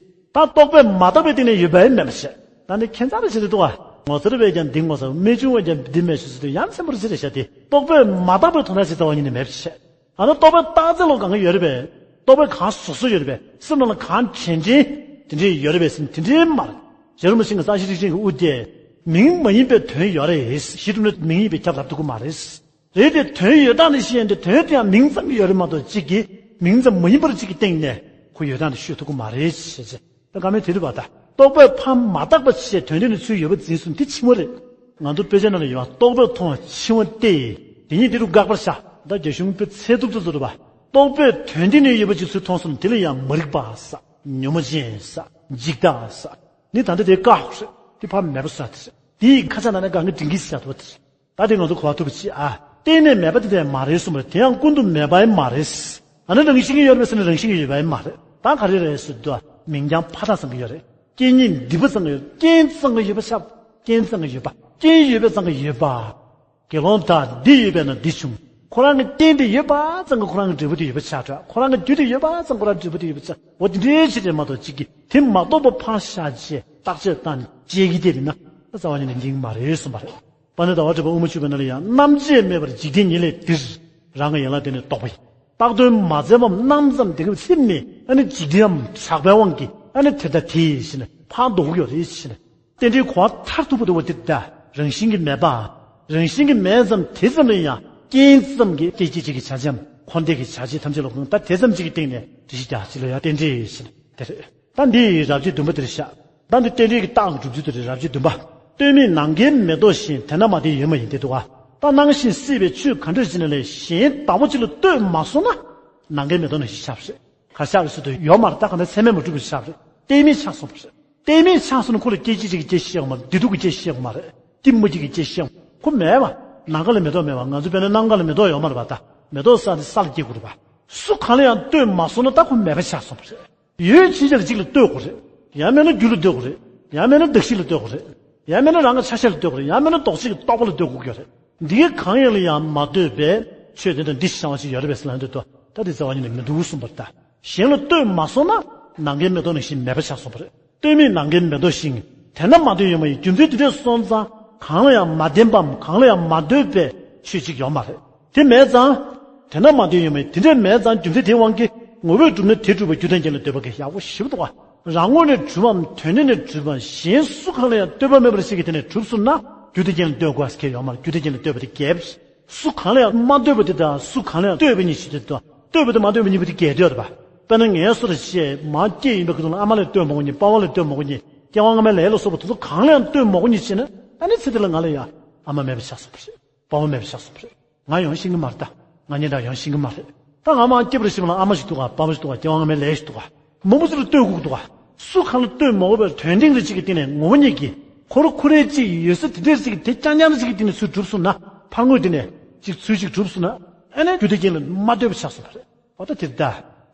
ད་རྟོག་པས་མ་བཏགས་པའི་སྟེང་ནས་ཡོད་པ་ཡང་མེད་པ་བཤད། ད་ནི་ཁྱད་མཚར་རེ་བྱེད་དུ་འདུག་ག་ངོ་མཚར་བས་ཀྱང་འདི་ངོ་མཚར། རྨད་བྱུང་བས་ཀྱང་འདི་རྨད་བྱུང་ཟེར་དུས་ཡ་མཚན་པོ་རེ་ཅི་རེད་བཤད་དེ། རྟོག་པས་མ་བཏགས་པའི་དོན་དག་ཅིག་རྩ་བ་ཉིད་ནས་མེད་པ་བཤད། ཨ་ནི་རྟོག་པའི་རྟགས་མཚན་ལོ་གང་ག་ཡོད་རེད་པས། རྟོག་པའི་གང་ཟོག་ཟོག་ཡོད་རེད་པས། སེམས་ནང་ལ་གང་དྲན་དྲན་དེ་འདྲས་ཡོད་རེད་པས་ཟེར་ན་དེ་འདྲས་མ་རེད། རྗེ་རིན་པོ་ཆེ་གིས་རྩ་ཤེ་ཊཱིཀ་ཆེན་གྱིས་དབུ་དེ། མིང་མ་ཡིན་པའི་དོན་ཡོད་རེད། གཞི་གྲུབ་ན་མིང་ཡིན་པས་ཁྱབ་བསྡད་ཐུབ་ཀྱི་མ་རེད། རེད་དེ་དོན་ཡོད་སྟངས་ནི་ཤེས་ཡོན་དེ་དོན་དེ་ཡང་མིང་ཙམ་གྱི་ཡོད་རེད་མ་གཏོགས་གཅིག་གིས་མིང་ཙམ་མ་ཡིན་པར་གཅིག་གི་སྟེང་ནས་ཁོ་ཡོད་སྟངས་དེ་ཤོད་ཐུབ་ཀྱི་མ་རེད་ཞེས་བྱས། ད་བཀའ་མོལ་དེ་རེད་པ་ད། རྟོག་པས་ཕར་མ་བཏགས་པ་ཞེས་དོན་དེ་ནི་ཚུལ་ཡོད་པ་འཛིན་གསུངས་འདི་ཕྱི་མ་རེད། ང་ཚོ་དཔེ་ཆ་ནང་ལ་ཡོད་པ་རྟོག་པས་མཐོང་བ་ཕྱི་མ་སྟེ། དེ་ཉིད་དེ་རུ་དགག་པར་བྱ། ད་རྒྱ་གཞུང་དཔེ་ཚད་ཐུབ་ཚོད་ཚོད་རེད་པ། རྟོག་པས་དོན་དེ་ནི་ཡོད་པ་ཅིག་ཚུལ་མཐོང་སོང་དེ་ལ་ཡང་མ་རིག་པ་ཟེར། ཉོན་མོངས་ཅན་ཟེར། འཇིག་ལྟ་ཟེར། ནི་ད་ལྟ་དེ་བཀག་དགོས་རེད། དེ་ཕར་མེད་པ་བཟོ་ཡ་དེ་རེད། དེ་ཡི་ཁ་ཆ་ནང་ནས་གང་གི་དྲིན་གྱིས་བཞག་ཐུབ་པ་དེ་རེད། ད་དེ་ང་ཚོ་གོ་བ་ཐུབ་པ་ཅིག་ཨ། གཏན་ནས་མེད་པ་དེ་དེ་མ་རེད་གསུངས་པ་རེད། དེ་ཡང་ཀུན་ཏུ་མེད་པ་ཡང་མ་རེད། ཨ་ནི་རང་བཞིན་གྱིས་ཡོད་པས་ཟེར་ན་རང་བཞིན་གྱིས་ཡོད་པ་ཡང་མ་རེད། ད་ག་རེ་རེད་ཟེར་དུས་མིང་རྐྱང་ཕར་བཏགས་ཙམ་གྱི་ཡོད་རེད། རྐྱེན་ཉིད་འདི་པ་ཙམ་གྱི་ཡོད། རྐྱེན་ཙམ་གྱི་ཡོད་པ་ཆགས། རྐྱེན་ཙམ་གྱི་ཡོད་པ། རྐྱེན་ཡོད་པས་ཙམ་གྱི་ཡོད་པ། དགེ་སློང་དག་འདི་ཡོད་པས་ན་འདི་བྱུང་། ཁོ་རང་གི་རྟེན་དེ་ཡོད་པ་ཙམ་གྱིས་ཁོ་རང་གི་འབྲས་བུ་དེ་ཡོད་པ་ཆགས་འགྲོ། ཁོ་རང་གི་རྒྱུ་དེ་ཡོད་པ་ཙམ་ཁོ་རང་འབྲས་བུ་དེ་ཡོད་པ་ཆགས། འོ་དེ་འདྲའི་ཕྱིར་དེ་མ་གཏོགས་གཅིག་གིས་དེ་མ་རྟོགས་པ་ཕར་བཞག་བྱས་བརྟག་དཔྱད་བཏང་ནས་དཔྱད་ཀྱི་དེ་རེད་ན་རྩ་བ་ཉིད་ནས་འགྲིག་གི་མ་རེད་གསུངས་པ་རེད། པཎྜི་ཏ་ཟླ་བ་གྲགས་པ་དབུ་མ་ཆོས་པའི་ནང་ལ་ཡང་རྣམ་དཔྱད་མེད་པར་འཇིག་རྟེན་ཉིད་ལས་འདིར་རང་གི་ཡན་ལག་དེ་ནི་རྟོག་པ་ཡིན། བཏགས་དོན་མ་འཛེམ་པའམ་རྣམ་ཙམ་དེ་གི་ཚིག་ནི་ཨ་ནི་འཇིག་རྟེན་དགྲ་བོའམ་གྲགས་པའི་དབང་གིས་ཨ་ནི་དེ་ལྟ་དེ་ཞེས་ནས་ཕར་འདོགས་ཀྱི་ཡོད་རེད་ཞེས་ནས། རྟེན་འབྲེལ་གོ་བ་མཐར་ཐུག་པ་དེ་བ་དེ་ད་རང་བཞིན་གྱིས་མེད་པ། རང་བཞིན་གྱིས་མེད་ཙམ་དེ་ཙམ་ལ་ཡང་རྐྱེན་ཙམ་གྱིས་སྐྱེད་བྱེད་ཀྱི་བྱ་བྱེད་འཁོར་འདས་ཀྱི་བྱ་བྱེད་ཐམས་ཅད་ལ་གང་ལྟར་དེ་ཙམ་གཅིག་གི་སྟེང་ནས་དེ་ཞིག་ཀྱང་ཅི་ལ་ཡང་རྟེན་འབྲེལ་ཞེས་དེ་རེད། ད་འདི་ཡི་རབ་བྱེད་བདུན་པ་དེར་བཞག་ད་འདི་རྟེན་འབྲེལ་གྱི་རྟགས་སྒྲུབ་ཚུལ་དེ་རེད། རབ་བྱེད་བདུན་པ། ལྟོས་མེད་ནམ་མཁའི་མེ་ཏོག་བཞིན། དེ་ན་མ་ལྡན་ཡོད་མ་ཡིན་ཏེ་འདུག་ག་ད་སྣང་ཞིང་སྲིད་པའི་ཆོས་ག་འདྲར་བྱས་ནས་ལས་གཞན་བདག་པོ་གཅིག་ལ་ལྟོས་མ་སོང་ན་ནམ་མཁའི་མེ་ཏོག་ནང་བཞིན་ཆགས་པ་རེད། ག་ཆགས་རེད་ཟེར་དུས་ཡོད་མ་རེད། ད་ག་ནས་ཚད་མས་མ་གྲུབ་པ་ཆགས་པ་རེད། གཏན་མེད་ཆགས་སོང་བ་རེད། གཏན་མེད་ཆགས་སོང་ན་ཁོ་ལ་སྐྱེད་བྱེད་ཅིག་གི་སྐྱེད་ཤེས་ཡོད་མ་རེད། བདེ་སྡུག་གི་སྐྱེད་ཤེས་ཡོད་མ་རེད། གཏི་མུག་ཅིག་གི་སྐྱེད་ཤེས་ཡོད་མ་རེད། ཁོ་མེད་པ། ནམ་མཁའ་ལ་མེ་ཏོག་མེད་པ། ང་ཚོ་དཔེར་ན་ནམ་མཁའ་ལ་མེ་ཏོག་ཡོད་མ་རེད་པ། ད་མེ་ཏོག་ས་དེ་ས་ལ་སྐྱེ་དགོས་རེད་པ། སུ་གང་ལ་ཡང་ལྟོས་མ་སོང་ན་ད་ཁོ་མེད་པ་ཆགས་སོང་བ་རེད། ཡོད་ཕྱིན་ཆད་ལ་གཅིག་ལ་ལྟོས་དགོས་རེད། ཡང་མེད་ན་རྒྱུ་ལ་ལྟོས་དགོས་རེད། ཡང་མེད་ན་གདགས་གཞི་ལ་ལྟོས་དགོས་རེད། ཡང་མེད་ན་རང་གི་ཆ་ཤས་ལ་ལྟོས་དགོས་རེད། ཡང་མེད་ན་ལྡོག་ཕྱོགས་ཀྱི་རྟོག་པ་ལ་ལྟོས་དགོས་ཀྱི་རེད། འདི་གའི་གང་ཡིན་ལ་ཡང་མ་ལྟོས་པའི་ཆོས་དེ་འདྲ་འདི་བྱ་བ་ཞིག་ཡོད་རེད་པས་ཟེར་ལབ་འདོད་དོ། ད་དེ་རྩ་བ་ཉིད་ནས་མི་འདུག་གསུངས་པ་རེད། ད་གཞན་ལ་ལྟོས་མ་སོང་ན་ནམ་མཁའི་མེ་ཏོག་ནང་བཞིན་མེད་པ་ཆགས་སོང་བ་རེད། ལྟོས་མེད་ནམ་མཁའི་མེ་ཏོག་བཞིན། དེ་ན་མ་ལྡན་ཡོད་མ་ཡིན། རྒྱུ་མཚན་དེ་འདྲས་སོང་ཙང་གང་ལ་ཡང་མ་ལྡན་པའམ་གང་ལ་ཡང་མ་ལྟོས་པའི་ཆོས་གཅིག་ཡོད་མ་རེད། དེ་མེད་ཙང་། དེ་ན་མ་ལྟོས་ཡོད་མེད་དེ་འདྲས་མེད་ཙང་རྒྱུ་མཚན་དེའི་དབང་གིས་ངོ་བོས་གྲུབ་ནས་དེ་གྲུབ་པ་རྒྱུ་དང་རྐྱེན་ལ་ལྟོས་པ་གི་ཡག་པོ་ཞེ་པོ་འདུག་ག་རང་ངོས་ནས་གྲུབ་བམ་དོན་གཉེར་ནས་གྲུབ་བམ་གཞན་སུ་གང་ལ་ཡང་ལྟོས་པ་མེད་པར་ཞིག་གི་དེ་ནས་གྲུབ་སོང་ན་རྒྱུ་དང་རྐྱེན་ལ་ལྟོས་དགོས་ཟེར་མཁན་ཡོད་མ་རེད། རྒྱུ་དང་རྐྱེན་ལ་ལྟོས་པ་དེ་འགལ། སུ་གང་ལ་ཡང་མ་ལྟོས་པ་དེ་དང་སུ་གང་ལ་ཡང་ལྟོས་པ་གཉིས་ཤིག་དེ་དང་ལྟོས་པ་དེ་མ་ལྟོས་པ་གཉིས་པོ་དེ་འགལ་འདོད་རེད་པ། དཔེར་ན་ངའི་སོ་ར་ཤེས་མ་སྐྱེས་ཡིན་པའི་ཁ་ཐུག་ལ་ཨ་མ་ལ་ལྟོས་མ་དགོས་ཉིད་པ་ཕ་ལ་ལྟོས་མ་དགོས་ཉིད་སྐྱེ་བ་སྔ་མའི་ལས་ལ་སོགས་པ་དེ་ཚོ་གང་ལ་ཡང་ལྟོས་མ་དགོས་ཉིད་བྱས་ན་ཨ་ནི་ཚེ་འདི་ལ་ང་ལ་ཡང་ཨ་མ་མེད་པ་ཆགས་སོང་བ་རེད། པ་ཕ་མེད་པ་ཆགས་སོང་བ་རེད། ང་ཡོང་ཤེས་ཀྱི་མ་རེད་ད། ང་གཉིས་འདྲ་ཡོང་ཤེས་ཀྱི་མ་རེད། ད་ང་མ་སྐྱེས་པར་ཤེས་པ་ལ་ཨ་མ་ཞིག་འདུག་ག་པ་ཕ་ཞིག་འདུག་ག་སྐྱེ་བ་སྔ་མའི་ལས་ཞིག་འདུག་ག་མང་པོ་ཅིག་ལ་ལྟོས་དགོས་འདུག་ག་སུ་གང་ལ་ལྟོས་མ་དགོས་པའི་དོན་སྟེང་རེ་གཅིག་གི་སྟེང་ནས་ངོ་བོ་ཉིད་ཀྱིས་ཁོ་རང་ཁོ་རའི་གཅིག་ཡོད་ས་དེ་འདྲའི་གཅིག་གི་དེ་རྐྱང་རྐྱང་རེ་གཅིག་གི་སྟེང་ནས་ཚུར་གྲུབ་སོང་ན་ཕར་ངོས་དེ་ནས་གཅིག་ཚུར་གཅིག་གྲུབ་སོང་ན་ཨ་ནི་རྒྱུ་དང་རྐྱེན་ལ་མ་ལྟོས་པ་ཆགས་སོང་བ་རེད། འོ་ད་དེ་ལྟ།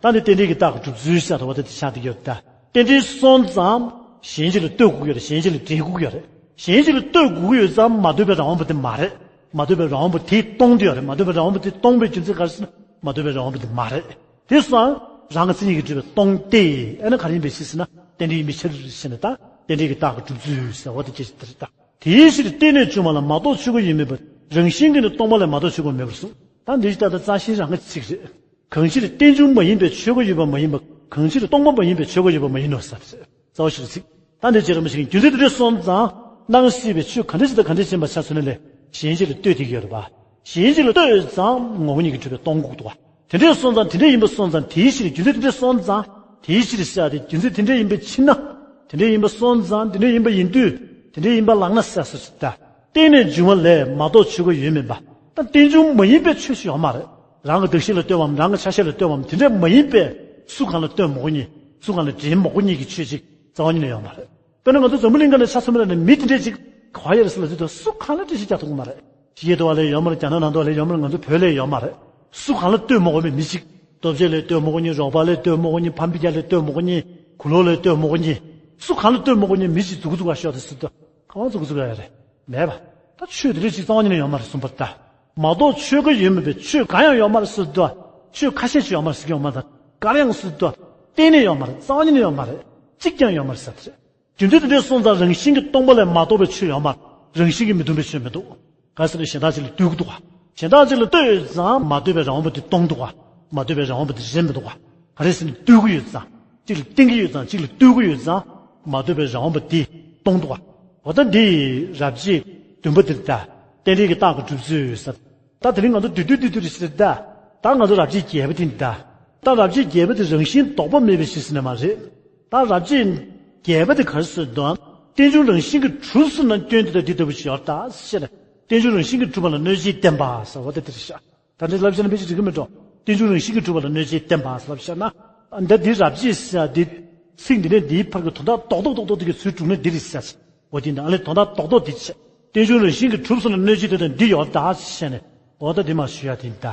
ད་ནི་རྟེན་འབྲེལ་གྱི་རྟགས་ཀྱི་གྲུབ་ཚུལ་ཤ་ད་འོ་ད་དེ་ཆགས་བསྡད་ཡོད་ད། རྟེན་འབྲེལ་སོང་ཙང་གཞན་གཅིག་ལ་ལྟོས་དགོས་ཀྱི་རེད། གཞན་གཅིག་ལ་འབྲེལ་དགོས་ཀྱི་རེད། གཞན་གཅིག་ལ་ལྟོས་དགོས་ཀྱི་ཡོད་ཙང་མ་ལྟོས་པའི་རང་དབང་པོ་དེ་མ་རེད། མ་ལྟོས་པའི་རང་དབང་པོ་དེས་སྟོང་བསྡད་ཡོད་རེད། མ་ལྟོས་པའི་རང་དབང་པོ་དེ་སྟོང་པའི་རྒྱུ་མཚན་ག་རེ་ཟེར་ན་མ་ལྟོས་པའི་རང་དབང་པོ་དེ་མ་རེད། དེ་སོང་རང་གི་མཚན་ཉིད་ཀྱིས་གྲུབ་པའི་སྟོང་སྟེ་ཨ་ནི་ག་རེ་ཡིན་པའི་ཕྱིར་ཟེར་ན་རྟེན་འབྲེལ་ཡིན་པའི་ཕྱིར་ཟེར་ནས་ད་རྟེན་འབྲེལ་གྱི་རྟགས་ཀྱི་གྲུབ་ཚུལ་ཟེར་བ་དེ་སྐད་ཆ་དེ་རེད་ད། དེའི་ཕྱིར་རྟེན་ནས་བྱུང་བ་ལ་མ་རྟོགས་ཆོས་སྐུ་ཡོད་མིན་པ་རང་བཞིན་གྱིས་ནི་སྟོང་པ་ལས་མ་རྟོགས་ཆོས་སྐུ་མེད་པར་གསུངས། ད་འདི་ལྟ་ད་རྩ་ཤེའི་རང་གི་ཚིག་རེད། གང་ཕྱིར་རྟེན་འབྱུང་མ་ཡིན་པའི་ཆོས་སྐུ་ཡོད་པ་མ་ཡིན་པ། གང་ཕྱིར་སྟོང་པ་མ་ཡིན་པའི་ཆོས་སྐུ་ཡོད་པ་མ་ཡིན་ནོ་ཟེར། རྩ་བ་ཤེས་རབ་ཚིག་ད་འདི་བྱེད་རིམ་པ་ཞིག་རྒྱུ་མཚན་དེ་འདྲ་སོང་ཙང་སྣང་སྲིད་པའི་ཆོས་ག་འདྲ་ཞིག་དང་ག་འདྲ་ཞིག་ཡིན་པ་ཆ་མཚོན་ན་ལས་གཞན་གཅིག་ལ་ལྟོས་དེ་ཡོད་རེད་པ། གཞན་གཅིག་ལ་ལྟོས་ཙང་ངོ་བོ་ཉིད་ཀྱིས་གྲུབ་པའི་སྟོང་གོ་འདུག་པ། དེ་འདྲ་སོང་ཙང་དེ་འདྲ་ཡིན་པ་སོང་ཙང་དེའི་ཕྱིར་རྒྱུ་མཚན་དེ་འདྲ་སོང་ཙང་དེའི་ཕྱིར་ཤ་དེ་རྒྱུ་མཚན་དེ་འདྲ་ཡིན་པའི་ཕྱིར་ན། དེ་འདྲ་ཡིན་པ་སོང་ཙང་དེ་འདྲ་ཡིན་པ་ཡིན་དུས་དེ་འདྲ་ཡིན་པ་ལགས་ན་ཟེར་སོ་ཞིག་ད། རྟེན་ནས་འབྱུང་བ་ལས་མ་གཏོགས་ཆོས་སྐུ་ཡོད་མིན་པ། ད་རྟེན་འབྱུང་མ་ཡིན་པའི་ཆོས་ཤིག་ཡོད་མ་རེད། རང་གི་གདགས་གཞི་ལ་ལྟོས་པའམ་རང་གི་ཆ་ཤས་ལ་ལྟོས་པའམ་དེ་འདྲ་མ་ཡིན་པའི་སུ་གང་ལ་ལྟོས་མ་དགོས་ཉིད་སུ་གང་ལ་འབྲེལ་མ་དགོས་ཉིད་ཀྱི་ཆོས་ཅིག་རྩ་བ་ཉིད་ནས་ཡོད་མ་རེད། དཔེར་ན་ང་ཚོ་འཛམ་བུ་གླིང་ག་ནས་ཆ་མཚོན་པ་ན་ནི་མི་དེ་འདྲས་ཅིག་ག་པར་ཡོད་རེད་ཟེར་ལབ་དུས་ད་སུ་གང་ལ་འགྲེལ་བཤད་རྒྱག་ཐུབ་ཀྱི་མ་རེད། ཕྱི་རྒྱལ་དུ་བ་ལས་ཡོད་མ་རེད། རྒྱ་ནག་ནང་དུ་བ་ལས་ཡོད་མ་རེད། ང་ཚོ་བོད་ལས་ཡོད་མ་རེད། སུ་གང་ལ་ལྟོས་མ་དགོས་པའི་མི་ཅིག་རྡོ་རྗེ་ལ་ལྟོས་མ་དགོས་ཉིད། རོགས་པ་ལ་ལྟོས་མ་དགོས་ཉིད། ཕམ་པི་ཀ་ལ་ལྟོས་མ་དགོས་ཉིད། གུ་ལོ་ལ་ལྟོས་མ་དགོས་ཉིད། སུ་གང་ལ་ལྟོས་མ་དགོས་ཉིད་མི་ཅིག་འདུག་འདུག་ག་ཤོག་དེ་སུ་དུ་གང་འདུག་འདུག་ག་ཡོད་རེད། མེད་པ། ད་ཆོས་དེ་འདྲས་ཅིག་རྩ་བ་ཉིད་ནས་ཡོད་མ་རེད་གསུངས་པ་ད། མ་གཏོགས་ཆོས་སྐུ་ཡོད་མིན་པའི་ཆོས་གང་ཡང་ཡོད་མ་རེད་སུ་དུ། ཆོས་ཁ་ཤས་ཅིག་ཡོད་མ་རེད་ཟེར་གྱི་ཡོད་མ་རེད། གང་ཡང་སུ་དུ། གཏན་ནས་ཡོད་མ་རེད། རྩ་བ་ཉིད་ནས་ཡོད་མ་རེད། གཅིག་ཀྱང་ཡོད་མ་རེད་ཟེར་དེ་རེད། རྒྱུ་མཚན་དེ་འདྲས་སོང་ཙང་རང་བཞིན་གྱིས་སྟོང་པ་ལས་མ་གཏོགས་པའི་ཆོས་ཡོད་མ་རེད། རང་བཞིན་གྱིས་མི་སྟོང་པའི་ཆོས་མི་འདུག་གལ་སྲིད་གཞན་དག་ཅིག་ལ་ལྟོས་ཀྱི་འདུག་ག་གཞན་དག་ཅིག་ལ་ལྟོས་ཡོད་ཙང་མ་ལྟོས་པའི་རང་དབང་པོ་དེ་སྟོང་འདུག་ག་མ་ལྟོས་པའི་རང་དབང་པོ་དེ་གཞན་མི་འདུག་ག་ག་རེ་ཟེར་ན་ལྟོས་ཀྱི་ཡོད་ཙང་། གཅིག་ལ་བརྟེན་གྱི་ཡོད་ཙང་གཅིག་ལ་ལྟོས་ཀྱི་ཡོད་ཙང་མ་ལྟོས་པའི་རང་དབང་པོ་དེ་སྟོང་འདུག་ག་འོ་ད་འདི་རབ་བྱེད་བདུན་པོ་དེ་ལ་ད་རྟེན་འབྲེལ་གྱི་རྟགས་ཀྱི་གྲུབ་ཚུལ་ཡོད་ས། ད་དེ་རིང་ང་ཚོ་བསྡུས་བསྡུས་བསྡུས་བསྡུས་རེ་ཞིག་རེད་ད། ད་ང་ཚོ་རབ་བྱེད་བརྒྱད་པ་དེ་འདི་ད། ད་རབ་བྱེད་བརྒྱད་པ་དེ་རང་བཞིན་ལྡོག་པ་མེད་པའི་གཞི་ཟེར་ནས་མ་རེད། ད་རབ་བྱེད་བརྒྱད་པ་དེ་ག་རེ་ཟེར་དོན། རྟེན་འབྱུང་རང་བཞིན་གྱིས་གྲུབ་སོང་ན་སྐྱོན་དེ་དང་འདི་ལྟ་བུ་ཞིག་ཡོད་ད་ཟེར་ནས། རྟེན་འབྱུང་རང་བཞིན་གྱིས་གྲུབ་པ་ལ་གནོད་བྱེད་བསྟན་པ་ཟེར་བ་དེ་དེ་རེད་ཤག་ད་འདི་ལབ་བྱས་ན་དཔེ་ཅིག་འགྲིག་གི་མེད་འགྲོ། རྟེན་འབྱུང་རང་བཞིན་གྱིས་གྲུབ་པ་ལ་གནོད་བྱེད་བསྟན་པ་ཟེར་ལབ་བྱས་ན། འདི་འདི་རབ་བྱེད་ཟེར་ཡ་འདི། ཚིག་འདི་ནས་འདིའི་བར་གྱི་དོན་དག་རྡོག་རྡོག་རྡོག་རྡོག་དེ་གའི་ཚུལ་དྲུག་ནས་འདི་རེད་ཟེར། འོ་དེ་འདི་ཨ་ལས་དོན་དག་རྡོག་རྡོག་འདི་བྱས། རྟེན་འབྱུང་རང་བཞིན་གྱིས་གྲུབ་སོང་ན་གནོད་བྱེད་དེ་དང་འདི་ཡོད་ད་ཟེར་ནས། འོ་ད་འདི་མ་ཞུ་ཡ་དེ་འདི་ད།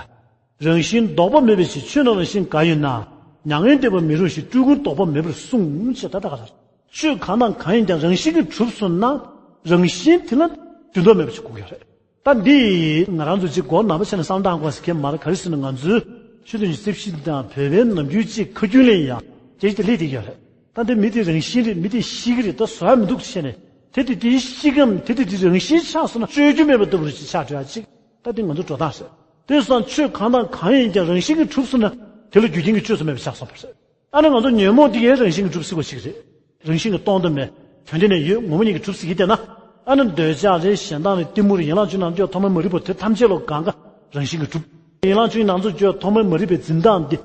རང་བཞིན་ལྡོག་པ་མེད་པའི་ཕྱིར་ཆོས་རྣམས་རང་བཞིན་འགའ་ཡོད་ན། མྱ་ངན་འདས་པ་མི་རུང་ཞིང་སྤྲུལ་སྐུར་ལྡོག་པ་མེད་པར་གསུངས་ཞེས་ད་ལྟ་ག་ལ། ཆོས་གང་དང་གང་ཡིན་ཀྱང་རང་བཞིན་གྱིས་གྲུབ་སོང་ན། རང་བཞིན་དེ་ལ་འདུ་འདོགས་མེད་པ་ཞིག་དགོས་ཀྱི་རེད། ད་འདི་ང་རང་ཚོ་གཅིག་མགོ་ནག་པོ་བྱས་ནས་བསམ་བློ་བཏང་དགོས་ཟེར་མཁན་མ་རེད། ག་རེ་ཟེར་ན་ང་ཚོའི་ཆོས་དོན་གྱི་རྩིབས་བཞི་དང་བོད་པའི་ནམ་རྒྱུན་གཅིག་ཁ་རྒྱུན་ལས་ཡང་དེ་ཞིག་ཏུ་སླེབས་བསྡད་ཀྱི་ཡོད་རེད། ད་འདི་མི་དེ་རང་བཞིན་རེད། མི་དེ་ཤི་གི་རེད། ད་བཟོ་ཡ་མི་འདུག་བྱས་ནས་དེ་དེ་དེའི་ཤི་གམ་དེ་དེ་དེ་རང་བཞིན་ཆགས་སོང་ན་བཅོས་རྒྱུ་མེད་པ་ལྟ་བུ་རེ་ཞིག་ཆགས་འགྲོ་ཡ་གཅིག་ད་འདི་ང་ཚོ་འགྲོ་སྟངས་རེད། དེ་སང་ཆོས་གང་དང་གང་ཡིན་ཀྱང་རང་བཞིན་གྱིས་གྲུབ་སོང་ན་དེ་ལ་རྒྱུ་རྐྱེན་གྱི་བཅོས་སུ་མེད་པ་ཆགས་སོང་བ་རེད། ཨ་ནི་ང་ཚོ་ཉོན་མོངས་དེ་གའི་རང་བཞིན་གྱིས་གྲུབ་སྲིད་པ་ཞིག་རེད། རང་བཞིན་གྱིས་སྟོང་དུ་མེད། དོན་དེ་ནས་ཡོད་ངོ་བོ་ཉིད་ཀྱིས་གྲུབ་སྲིད་ཀྱི་དེ་ན། ཨ་ནི་འདོད་ཆགས་རེད། ཞེ་སྡང་རེད། གཏི་མུག་རེད། ཡན་ལག་བཅུ་ནང་གི་ཐོག་མའི་མ་རིག་པ་དེ་ཐམས་ཅད་ལ་གང་ག་རང་བཞིན་གྱིས་གྲུབ། ཡན་ལག་བཅུ་ནང་ཚུར་བཅོས་ཐོག་མའི་མ་རིག་པའི་འཛིན་སྟངས་འདི།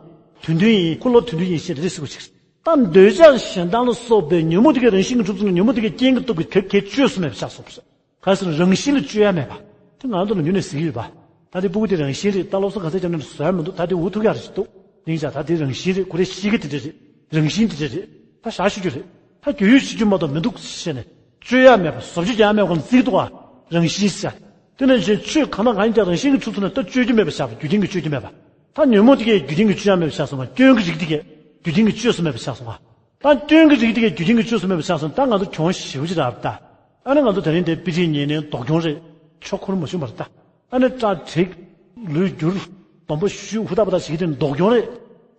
དོན་མཐུན་ཡིན། འཁོར་ལོ་དོན་མཐུན་ཡིན་ཞེས་རེ་སྲིད་པ་ཞིག་རེད། ད་འདོད་ཆགས་ཞེ་སྡང་ལ་སོགས་པའི་ཉོན་མོངས་དེ་གའི་རང་བཞིན་གྱིས་གྲུབ་སོང་ན་ཉོན་མོངས་དེ་གའི་རྐྱེན་གྱིས་སྟོབས་ཀྱིས་ག་གའི་བཅོས་སུ་མེད་པ་ཆགས་སོང་བ་རེད། གལ་སྲིད་རང་བཞིན་ལ་བཅོས་ཡ་མེད་པ། དེ་ང་ཚོ་ལ་ཉུང་ནས་ཟེར་གྱི་ཡོད་པ། ད་དེ་སྤུ་གུ་དེ་རང་བཞིན་རེད། ད་སློབ་གསོ་ག་ཚད་རྒྱབ་ན་བཟོ་ཡ་མི་འདུག་ད་དེ་འུ་ཐུག་ཡ་རེད་ཞིག་འདུག་སྙིང་རྗེ། ད་དེ་རང་བཞིན་རེད། ཁོ་རའི་གཤིས་ཀ་དེ་འདྲ་རེད། རང་བཞིན་དེ་འདྲ་རེད། ད་བཞག་ཤོད་རྒྱུ་རེད། ད་རྒྱུ་ཡོད་བྱེད་རྒྱུ་མ་གཏོགས་མི་འདུག་ཟེར་ནས། བཅོས་ཡ་མེད་པ། བཟོ་བཅོས་རྒྱག་ཡ་མེད་པ་ཁོ་ལ་བརྩི་གི་འདུག་ག་རང་བཞིན་ཟེར། དེ་ནས་གཞན་ཆོས་གང་དང་གང་ཡིན་ཀྱང་རང་བཞིན་གྱིས་གྲུབ་སོང་ན་ད་བཅོས་རྒྱུ་མེད་པ་ཆགས་པ། རྒྱུ་རྐྱེན་གྱིས་བཅོས་རྒྱུ་མེད་པ། ད་ཉོན་མོངས་དེ་གའི་རྒྱུ་རྐྱེན་གྱིས་བཅོས་ཡ་མེད་པ་ཆགས་སོང་བ། སྐྱོན་གྱི་རིགས་དེ་གའི་རྒྱུ་རྐྱེན་གྱིས་བཅོས་སུ་མེད་པ་ཆགས་སོང་བ། ད་སྐྱོན་གྱི་རིགས་དེ་གའི་རྒྱུ་རྐྱེན་གྱིས་བཅོས་སུ་མེད་པ་ཆགས་སོང་། ད་ང་ཚོ་གྱོང་ཞེ་པོ་ཅིག་རག་པ་ད། ཨ་ནི་ང་ཚོ་དེ་རིང་འདིར་དཔེ་ཁྲིད་ཉན་ནས་ལྡོག་གྱོང་རེད། ཆོ་འཁོར་མ་བྱུང་བ་རེད་ད། ཨ་ནི་སྐྲ་བྲེག་ལུས་བསྒྱུར། སྡོམ་པ་ཞུ། ཧུར་ཐག་པ་ཐག་བྱེད་ཀྱི་དེ་ལྡོག་གྱོང་རེད།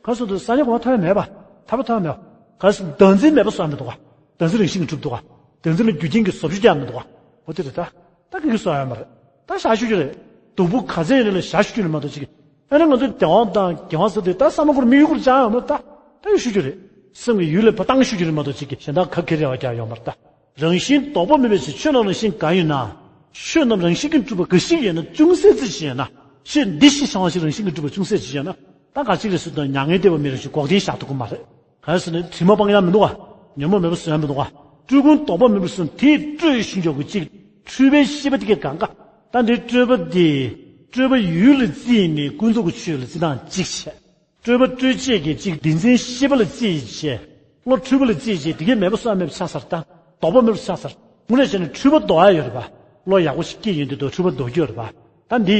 ག་སོ་དུ་ས་ཉ་གོང་མ་ཐོན་ཡ་མེད་པ། ཐར་པ་ཐོན་ཡ་མེད་པ། ག་སོ་བདག་འཛིན་མེད་པ་བཟོ་ཡ་མི་འདུག་ག་བདག་འཛིན་རང་བཞིན་གྱིས་གྲུབ་འདུག་ག་བདག་འཛིན་ལ་རྒྱུ་རྐྱེན་གྱིས་བཟོ་བཅོས་རྒྱག་མི་འདུག་ག་འོ་དེ་རེད་ད། ད་གི་གི་བཟོ་ཡ་མ་རེད། ད་བཞག་ཤོད་རྒྱུ་རེད། སྡུག་པོ་ག་ཚད་ཡིན་ན་ལ་ཞག་ཤུ་རྒྱུ་རེད་མ་གཏོགས་ཅིག་ཨ་ནི་ང་ཚོ་བདེ་བ་དང་དགེ་བ་ཟེར་དུས་ད་བསམ་བློ་འཁོར་དམིགས་ཡུལ་སྐོར་བཅང་ཡོང་མ་ད་ད་ཡོད་ཤུ་རྒྱུ་རེད། སེམས་ཀྱི་ཡུལ་ལ་བ་བཏང་ཤུ་རྒྱུ་རེད་མ་གཏོགས་ཅིག་གཞན་དག་ག་གེ་རེ་བ་རྒྱག་ཡོང་མར་ད། རང་བཞིན་ལྡོག་པ་མེད་པའི་ཕྱིར་ཆོས་རྣམས་རང་བཞིན་གང་ཡིན་ན། ཆོས་རྣམས་རང་བཞིན་གྱིས་གྲུབ་པ་འགའ་ཞིག་ཡོད་ན་ཅུང་ཟད་ཅིག་ཡོད་ན། ཆོས་འདི་ཞེས་བྱ་བ་ཞིག་རང་བཞིན་གྱིས་གྲུབ་པ་ཅུང་ཟད་ཅིག་ཡོད་ན། ད་ག་ཅིག་རེད་ཟེར་དུས་མྱ་ངན་འདས་པ་མེད་རེ་ཞིག་འགོག་བདེན་བཞག་ཐུབ་ཀྱི་མ་རེད། གང་ཟེར་ན་དྲི་མ་སྤང་ཡ་མི་འདུག་ག་ཉོན་མོངས་མེད་པ་བཟོ་ཡ་མི་འདུག་ག་སྤྲུལ་སྐུ་ལྡོག་པ་མེད་པར་གསུངས་དེས་སྤྲོས་ཤིང་འཇོག་གི་གཅིག་འཁྲུལ་པའི་ཤེས་པ་དེ་གས་གང་ག་ད་འདི་སྤྲོས་པ་དེ་སྤྲོས་པ་ཡུལ་ལ་བརྩིས་ནས་ཀུན་རྫོབ་ཀྱི་ཆོས་ལ་བརྩི་སྟངས་གཅིག་བྱས། སྤྲོས་པ་སྤྲོས་བྱེད་ཀྱི་གཅིག་བདེན་འཛིན་ཤེས་པ་ལ་བརྩིས་བྱས། བློ་འཁྲུལ་པ་ལ་བརྩིས་བྱས་དེ་གས་མེད་པ་བཟོ་ཡ་མེད་པ་ཆགས་ཚར་ད། ལྡོག་པ་མེད་པ་ཆགས་ཚར། དངོས་གནས་བྱས་ན་འཁྲུལ་པ་ལྡོག་ཡ་ཡོད་རེད་པ། བློ་ཡག་པོ་ཞིག་སྐྱེས་ཡོང་དུས་ལྡོག་འཁྲུལ་པ་ལྡོག་རྒྱུ་ཡོད་རེད་པ། ད་འདི་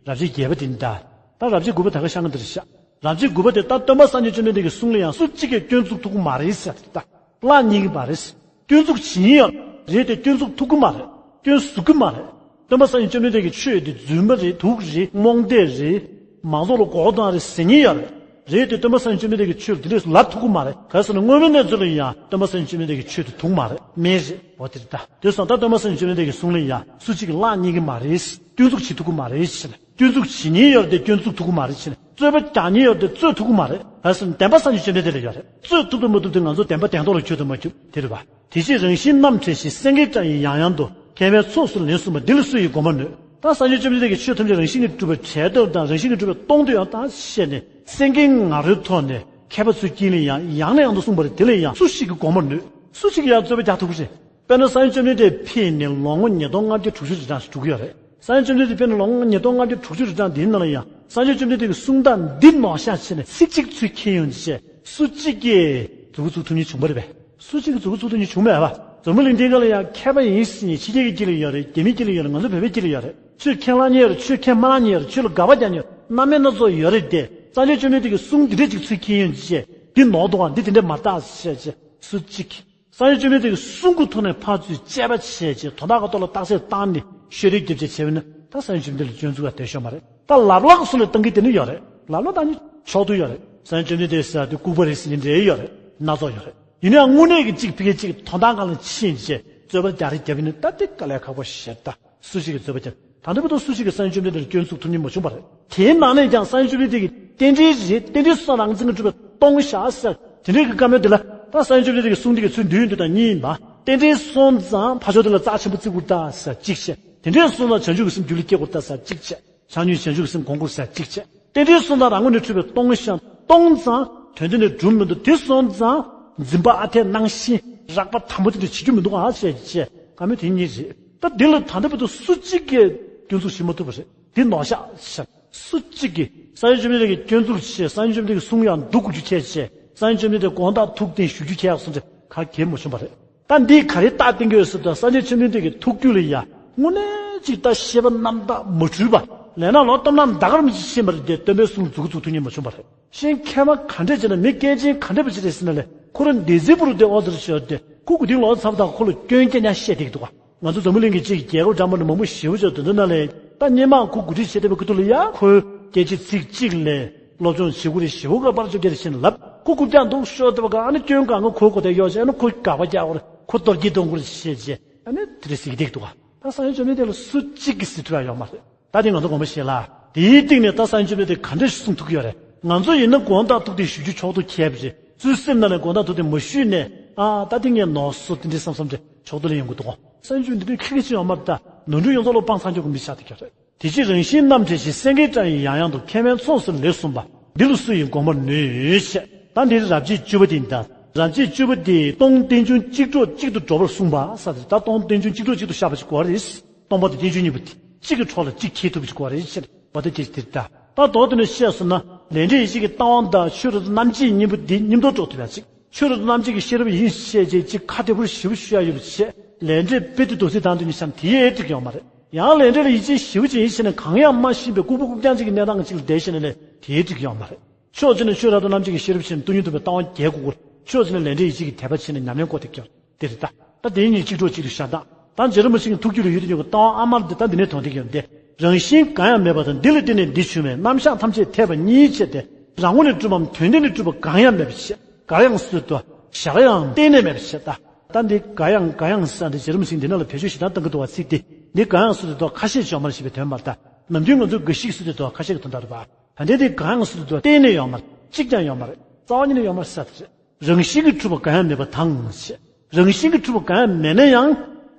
རབ་བྱེད་བརྒྱད་པ་དེ་འདྲ། ད་རབ་བྱེད་དགུ་པ་ད་ག་ཤང་གི་འདིར་བཞག་རབ་བྱེད་དགུ་པ་དེ་ད་སྟོན་པ་སངས་རྒྱས་བཅོམ་ལྡན་འདས་ཀྱི་གསུང་ལ་ཡང་སུ་གཅིག་གིས་སྐྱོན་འཛུགས་ཐུབ་ཀྱི་མ་རེད་ཟེར་ད། གླགས་རྙེད་ཀྱི་མ་རེད། སྐྱོན་འཛུགས་བྱེད་ཉེན་ཡོད་རེད་དེ་སྐྱོན་འཛུགས་ཐུབ་ཀྱི་མ་རེད། སྐྱོན་ཟུག་གི་མ་རེད། སྟོན་པ་སངས་རྒྱས་བཅོམ་ལྡན་འདས་ཀྱི་ཆོས་དེ་རྫུན་མ་རེད་དུག་རེད་རྨོངས་དད་རེད། མང་ཚོགས་ལ་མགོ་སྐོར་གཏོང་རེད་ཟེར་ཉེན་ཡོད་རེད། རེད་དེ་སྟོན་པ་སངས་རྒྱས་བཅོམ་ལྡན་འདས་ཀྱི་ཆོས་ལ་དེ་འདྲས་ལབ་ཐུབ་ཀྱི་མ་རེད། ག་རེ་ཟེར་ན་སྔོན་མའི་གནས་ཚུལ་ལ་ཡང་སྟོན་པ་སངས་རྒྱས་བཅོམ་ལྡན་འདས་ཀྱི་ཆོས་དེ་དུག་མ་རེད་སྨན་རེད་འོ་དེ་རེད་ད། དེ་སོང་ད་སྟོན་པ་སངས་རྒྱས་བཅོམ་ལྡན་འདས་ཀྱི་གསུང་ལ་ཡང་སུ་གཅིག་གིས་གླགས་རྙེད་ཀྱི་མ་རེད། སྐྱོན་འཛུགས་བྱེད་ཐུབ་ཀྱི་མ་རེད་ཟེར། སྐྱོན་འཛུགས་བྱེད་ཉེན་ཡོད་རེད་དེ་སྐྱོན་འཛུགས་ཐུབ་ཀྱི་མ་རེད་ཟེར། རྩོད་པ་རྒྱག་ཉེན་ཡོད་རེད་དེ་རྩོད་ཐུབ་ཀྱི་མ་རེད། ག་རེ་ཟེར་ན་བདེན་པ་སངས་རྒྱས་བཅོམ་ལྡན་འདས་ལ་ཡོད་རེད། རྩོད་ཐུབ་དང་མ་ཐུབ་དེ་ང་ཚོ་བདེན་པ་བདེན་ཐོག་ལ་འཁྱོལ་དང་མ་འཁྱོལ་དེ་རེད་པ། དེ་ཕྱིར་རང་བཞིན་རྣམ་བྲལ་ཞིང་སེང་གེའི་སྐྲ་ཡིས་ཡང་ཡང་དུ། མཁས་པས་ཚོགས་སུ་ལན་གསུངས་པ་འདི་ལ་སུ་ཡིས་དགོངས་པར་ནུས། ད་སངས་རྒྱས་བཅོམ་ལྡན་འདས་ཀྱིས་ཆོས་ཐམས་ཅད་རང་བཞིན་གྱིས་གྲུབ་པ་བྱས་སྟོབས་དང་རང་བཞིན་གྱིས་གྲུབ་པ་སྟོང་དུ་ཡང་དག་བཤད་ནས་སེང་གེའི་ང་རོའི་ཐོག་ནས་མཁས་པ་ཚུལ་ཁྲིམས་ལ་ཡང་ཡང་ནས་ཡང་དུ་གསུངས་པ་རེད། དེ་ལ་ཡང་སུ་ཞིག་གིས་དགོངས་པར་ནུས། སུ་ཞིག་ཡང་རྩོད་པ་རྒྱག་ཐུབ་ཀྱི་རེད། དཔེར་ན་སངས་རྒྱས་བཅོམ་ལྡན་འདས་ཕེབས་ནས་ལོ་ངོ་ཉིས་སྟོང་ལྔ་བརྒྱ་དྲུག་ཅུ་རེ་གྲངས་ཤིག་འགྲོ་གི་ཡོད་རེད། སངས་རྒྱས་བཅོམ་ལྡན་འདས་ཕེབས་ནས་ལོ་ངོ་ཉིས་སྟོང་ལྔ་བརྒྱ་དྲུག་ཅུ་རེ་གྲངས་འདིའི་ནང་ལ་ཡང་སངས་རྒྱས་བཅོམ་ལྡན་འདས་ཀྱི་གསུང་སྟངས་འདི་ནོར་བཞག་བྱས་ནས་ཚིག་གཅིག་ཚུར་འཁྱེར་ཡོང་བྱས་སུ་གཅིག་གིས་མཛུབ་གུ་བཙུགས་ཐུབ་མཁན་བྱུང་བ་རེད་པས། སུ་གཅིག་གིས་མཛུབ་གུ་བཙུགས་ཐུབ་མཁན་བྱུང་མེད་པ། འཛམ་བུ་གླིང་འདིའི་སྒང་ལ་ཡང་མཁས་པ་ཡིན་ཟེར་མཁན་ཕྱི་རྒྱལ་གྱི་དཀྱིལ་ལ་ཡོད་རེད། རྒྱ་མིའི་དཀྱིལ་ལ་ཡོད་རེད། ང་ཚོ་བོད་པའི་དཀྱིལ་ལ་ཡོད་རེད། ཆོས་ཁས་བླངས་མཁན་ཡོད་རེད། ཆོས་ཁས་མ་བླངས་མཁན་ཡོད་རེད། ཆོས་ལ་དགག་པ་རྒྱག་མཁན་ཡོད་རྣམ་དབྱེ་སྣ་ཚོགས་ཡོད་རེད་དེ། སངས་རྒྱས་བཅོམ་ལྡན་འདས་ཀྱི་གསུང་འདི་འདྲས་ཅིག་ཚུར་འཁྱེར་ཡོང་བྱས་འདི་ནོར་འདུག་ག་འདི་དེ་འདྲས་མ་རེད་ཟེར་བྱས་སུ་གཅིག་སངས་རྒྱས་བཅོམ་ལྡན་འདས་ཀྱི་གསུང་གི་ཐོག་ནས་ཕར་ཚུར་དཔྱད་པ་བྱས་བྱས་དོན་དག་གི་ཐོག་ལ་རྟགས་གསལ་བཏང་ནས་ཤོད་རེས་རྒྱབ་བྱས་བྱས་པ་ན་ད་སངས་རྒྱས་བཅོམ་ལྡན་འདས་ལ་སྐྱོན་འཛུགས་ཡ་དེ་ཤོད་མ་རེད། ད་ལབ་ལག་སོགས་ལ་བཏང་གི་དེ་ནི་ཡོད་རེད། ལབ་ལག་བཏང་ནི་ཆོག་ཏུ་ཡོད་རེད། སངས་རྒྱས་བཅོམ་ལྡན་འདས་ཟེར་ཡ་དེ་ལྐུགས་པ་རེད་ཟེར་ནི་འདྲ་ཡོད་རེད། སྣ་ཚོགས་ཡོད་རེད། ཡིན་ནའང་དངོས་གནས་ཀྱི་གཅིག་ཕ་གི་གཅིག་དོན་དག་སྒང་ལ་ཕྱིན་བྱས་རྩོད་པ་རྒྱག་རེས་རྒྱབ་ཡིན་ན་ད་དེ་དཀའ་ལས་ཁག་པོ་ཞེ་དྲག་སུ་ཞིག་གིས་རྩོད་པ་རྒྱབ། ད་ལྟ་བར་དུ་སུ་ཞིག་གིས་སངས་རྒྱས་བཅོམ་ལྡན་འདས་ལ་སྐྱོན་འཛུགས་ཐུབ་མཁན་མ་བྱུང་བ་རེད། དེའི་ནང་ནས་ཀྱང་སངས་རྒྱས་བཅོམ་ལྡན་འདས་ཀྱིས་རྟེན་འབྲེལ་རེད། རྟེན་འབྲེལ་སོང་རང་བཙན་གྱིས་གྲུབ་པའི་སྟོང་བཞག་ཟེར་དེ་འདྲའི་གི་བཀའ་མོལ་དེ་ལ་ད་སངས་རྒྱས་བཅོམ་ལྡན་འདས་ཀྱི་གསུང་འདི་གི་ཚུལ་འདུས་ཡོད་འདུག་དང་གཉིས་ཡིན་པ། རྟེན་འབྲེལ་སོང་ཙང་ཕར་ཕྱོགས་དེ་ལ་རྩ་ཆེན་པོ་བརྩི་དགོས་ད་ཟེར་གཅིག་བྱས། དེ་འདྲའི་སོང་ཙང་བྱང་ཆུབ་ཀྱི་སེམས་རྒྱུད་ལ་སྐྱེ་དགོས་ད་ཟེར་གཅིག་བྱས། བྱང་ཉིད་བྱང་ཆུབ་སེམས་སྒོམ་དགོས་ཟེར་གཅིག་བྱས། རྟེན་འབྲེལ་སོང་ཙང་རང་ངོས་ནས་འཁྲུལ་པའི་སྟོང་བཞག་སྟོང་ཙང་དོན་དེ་ནས་གྲུབ་མི་འདུག་དེ་སོང་ཙང་འཛིན་པ་ཨ་འཐས་སྣང་ཞེན་རགས་པ་དམ་པོ་དེ་འདྲ་བྱེད་རྒྱུ་མི་འདུག་ཨ་ཟེར་བྱས་བཀའ་མོལ་དེ་གཉིས་རེད། ད་འདི་ལ་ད་ལྟ་བར་དུ་སུ་གཅིག་གིས་སྐྱོན་འཛུགས་བྱེད་མ་ཐུབ་པ་རེད། འདི་ནོར་བཞག་ཟེར། སུ་གཅིག་གིས་སངས་རྒྱས་བཅོམ་ལྡན་འདས་ཀྱི་སྐྱོན་འཛུགས་བྱས། སངས་རྒྱས་བཅོམ་ལྡན་འདས་ཀྱི་གསུང་ཡང་སྡུག་དགོས་རྒྱུ་བྱས་བྱས། སངས་རྒྱས་བཅོམ་ལྡན་འདས་དགོངས་དག་ཐུགས་བདེན་ཞུ་རྒྱུ་བྱས་ཡག་སོང་ཙང་ག་གེ་མ་བྱུང་བ་རེད། ད་འདིས་ག་རེ་རྟགས་བསྟན་གྱི་ཡོད་ཟེར་དུས་སངས་རྒྱས་བཅོམ་ལྡན་འདས་ཀྱི་ཐུགས་རྒྱུད་ལ་ཡ་དངོས་གནས་ཅིག་ད་ཤེས་པ་རྣམ་དག་མ་འཁྲུལ་བ། ལས་སྣ་ལོག་སྟོབས་ན་འདའ་ཀ་རམ་ཅིག་ཤེས་པ་རེད་དེ་སྟོན་པའི་གསུང་ལ་མཛུབ་གུ་བཙུགས་ཐུབ་མཁན་མ་བྱུང་བ་རེད། གཞན་མཁས་པ་ག་འདྲས་བྱས་ན་མི་སྐྱེས་ཆེན་ག་འདྲས་པ་ཅིག་རེད་ཟེར་ན་ལས་ཁོ་རང་འདི་ཚེ་བར་དུ་དེ་ཨོ་ཙི་རེ་ཤོར་ཏེ་ཁོ་གུ་དིང་ལོག་ཚབ་དང་ཁོ་ལ་སྐྱོན་རྐྱང་རྐྱང་བཤད་བསྡད་ཀྱི་འདུག་ག་ང་ཚོ་འཛམ་བུ་གླིང་གི་གཅིག་གི་རྒྱལ་ཁབ་འདྲ་མོ་ནས་མང་པོ་ཞེ་པོ་ཅིག་དེ་འདྲ་ན་ལས་ད་སྔོན་མ་ཁོ་གོ་སྒྲིག་བྱེད་བསྡད་པའི་ཁུ་ཐུག་ལ་ཡ་ཁོའི་སྐད་ཆ་ཚིག་གཅིག་ལས་སློབ་སྦྱོང་བྱེད་དགོས་རེད་ཞེ་པོ་ག་པར་ཅོ་རྒྱ་རེ་བཞིན་ལབ་ཁོ་རྐུབ་བཀྱག་འདུག་ཤོར་བསྡད་པ་ག་ཨ་ནི་སྐྱོན་གང་ག་ཁོའི་གོ་དེ་གཡོག་བྱས་ཨ་ནི་ཁོ་དགག་པ་རྒྱག་དགོས་རེད། ཁོ་གཏོར་སྐྱོན་གཏོང་དགོས་རེད་ཞེས་བྱས་ཨ་ནི་དེ་འདྲ་ཟེར་གྱི་བསྡད་ཀྱི་འདུག་ག་ད་སངས་རྒྱས་བཅོམ་ལྡན་འདས་ལ་སུ་གཅིག་གིས་ཟེར་ཐུབ་ཡ་ཡོད་མ་རེད། ད་དེ་ང་ཚོ་དགོངས་པ་བཞེས་ལ། དེའི་སྟེང་ནས་ད་སངས་རྒྱས་བཅོམ་ལྡན་འདས་ག་འདྲ་ཞིག་གསུང་ཐུབ་ཀྱི་ཡོད་རེད། ང་ཚོ་ཡིན་ན་དགོངས་དག་ཐུགས་བདེན་ཞུ་རྒྱུ་ཕྱོགས་གཏོགས་ཁྱད་པར་རེད། ཚུར་སེམས་ནང་ནས་དགོངས་དག་ཐུགས་བདེན་མ་ཞུས་ནས་ཨ་ད་དེ་ངས་ནོར་སོང་དེ་འདྲའི་བསམ་བསམ་རེད་ཕྱོགས་གཏོགས་ལ་ཡོང་གི་འདུག་གོ་སངས་རྒྱས་བཅོམ་ལྡན་འདས་ཁེ་ཁེ་ཅིག་ཡོད་མ་རེད། ད་ནོར་འཁྲུལ་ཡོངས་རྫོགས་ལ་སྤང་ཚར་རྒྱུ་གི་མི་ཆགས་བསྡད་ཀྱི་རེད། དེ་ཕྱིར་རང་བཞིན་རྣམ་བྲལ་ཞིང་སེང་གེའི་སྐྲ་ཡིས་ཡང་ཡང་དུ། མཁས་པས་ཚོགས་སུ་ལེགས་གསུངས་པ། འདི་ལ་སུ་ཡིས་དགོངས་པར་ནུས་ཞེས། ད་འདིར་རབ་བྱེད་བཅུ་པ་དེ་ཡིན་ད། རབ་བྱེད་བཅུ་པ་དེ་སྟོང་རྟེན་འབྱུང་གཅིག་གྲོགས་གཅིག་ཏུ་འགྲོ་བར་གསུངས་པ་ས་དེ་ད་སྟོང་རྟེན་འབྱུང་གཅིག་གྲོགས་གཅིག་ཏུ་བཞག་པ་ཞིག་གོ་རེད། སྟོང་པ་དང་རྟེན་འབྱུང་གཉིས་པོ་དེ་གཅིག་གི་གྲོགས་ལ་གཅིག་འཁྱེར་ཐུབ་པ་ཞིག་གོ་རེད་ཟེར་བ་དེ་དེ་དེ་ད། ད་མདོར་བསྡུས་ནས་བཤད་སོང་ན་ལས་འབྲས་ཡིད་བྱེད་ཀྱི་ལྟ་བ་དང་ཆོས་རབ་ཏུ་རྣམ་འབྱེད་གཉིས་པོ་འདི་མཉམ་དུ་འགྲོ་ཐུབ་ཡ་ཅིག་ཆོས་རབ་ཏུ་རྣམ་འབྱེད་ཀྱི་ཤེས་རབ་ཡིན་ཞེས་བྱས་ཅིག་ཁ་བདེ་པོར་ཞིབ་ཞུ་ཡ་ཡོད་པ་བྱས་ལས་འབྲས་དཔེ་དེ་རྡོ་རྩིག་དང་དུ་ནི་བཤམས་དེ་ཡས་འགྲིག་ཡོད་མ་རེད། ཡང་ལས་འབྲས་ལ་ཡིད་ཆེས་ཞེ་པོ་ཅིག་ཡིན་ཞེ་ན་གང་ཡང་མ་ཤེས་པའི་ལྐུགས་པ་རྐུབ་བཀྱག་ཅིག་གི་གནས་སྟངས་ཅིག་ལ་བསྡད་ཤེ་ན་ལས་དེའི་འགྲིག་ཡོད་མ་རེད། ཕྱོགས་གཅིག་ནས་ཆོས་རབ་ཏུ་རྣམ་འབྱེད་ཀྱི་ཤེས་རབ་ཕྱིན་ནས་སྟོང་ཉིད་རྟོགས་པའི་ལྟ་བ་རྒྱས་དགོས་སྐོར། ཕྱོགས་གཅིག་ནས་ལས་འབྲས་ཡིད་བྱེད་ཀྱི་དད་པ་ཕྱིན་ནས་ཉམས་ལེན་སྐོར་དེ་སྐྱོར་དེ་རེད་ད། ད་དེའི་གཉིས་གཅིག་གྲོགས་གཅིག་ཏུ་བཞག་སྟངས། ད་རྗེ་རིན་པོ་ཆེ་གི་ཐུགས་རྒྱུད་ལ་ཡོད་དུ་ཡོད་པའི་ལྟ་བ་ཨ་མར་འདི་ད་འདི་ནས་དོན་དེ་གྱོན་ཏེ། རང་བཞིན་གང་ཡང་མེད་པ་དང་འདི་ལ་བརྟེན་ནས་འདི་བྱུང་བས་རྣམ་གཞག་ཐམས་ཅད་འཐད་པ་ཉིད་བྱས་ཏེ། རང་ངོས་ནས་གྲུབ་བམ་དོན་ལྡན་ལས་གྲུབ་པ་གང་ཡང་མེད་པ་བྱས། ག་ཡང་སྲིད་དུ་བཞག་ཡང་གཏན་ནས་མེད་པ་བྱས་ད། ད་འདི་ག་ཡང་ག་ཡང་ཟེར་འདི་རྗེ་རིན་པོ་ཆེ་འདི་ནང་ལ་བེད་སྤྱོད་ཞེ་དྲག་གཏང་གི་འདུག་བ་ཚིག་འདི། འདི་ག་ཡང་སྲིད་དུ་ཁ་ཤས་ཅིག་ཡོད་མ་རེད་ཞེས་པའི་དོན་མ་རེད་ད། ནམ་རྒྱུན་ང་ཚོས་འགའ་ཞིག་ཟེར་དུས་དོ་ཁ་ཤས་ཀྱི་དོན་དག་རེད་པ། ད་ལྟའི་དེ་གང་ཡང་ཟེར་དུས་དོ་གཏན་ནས་ཡོད་མ་རེད། གཅིག་ཀྱང་ཡོད་མ་རེད། རྩ་བ་ཉིད་ནས་ཡོད་མ་རེད་ཟེར་ཏེ། རང་བཞིན་གྱིས་གྲུབ་པ་གང་ཡང་མེད་པ་དང་ཞེས། རང་བཞིན་གྱིས་གྲུབ་པ་གང་ཡང་མེད་ན་ཡང་།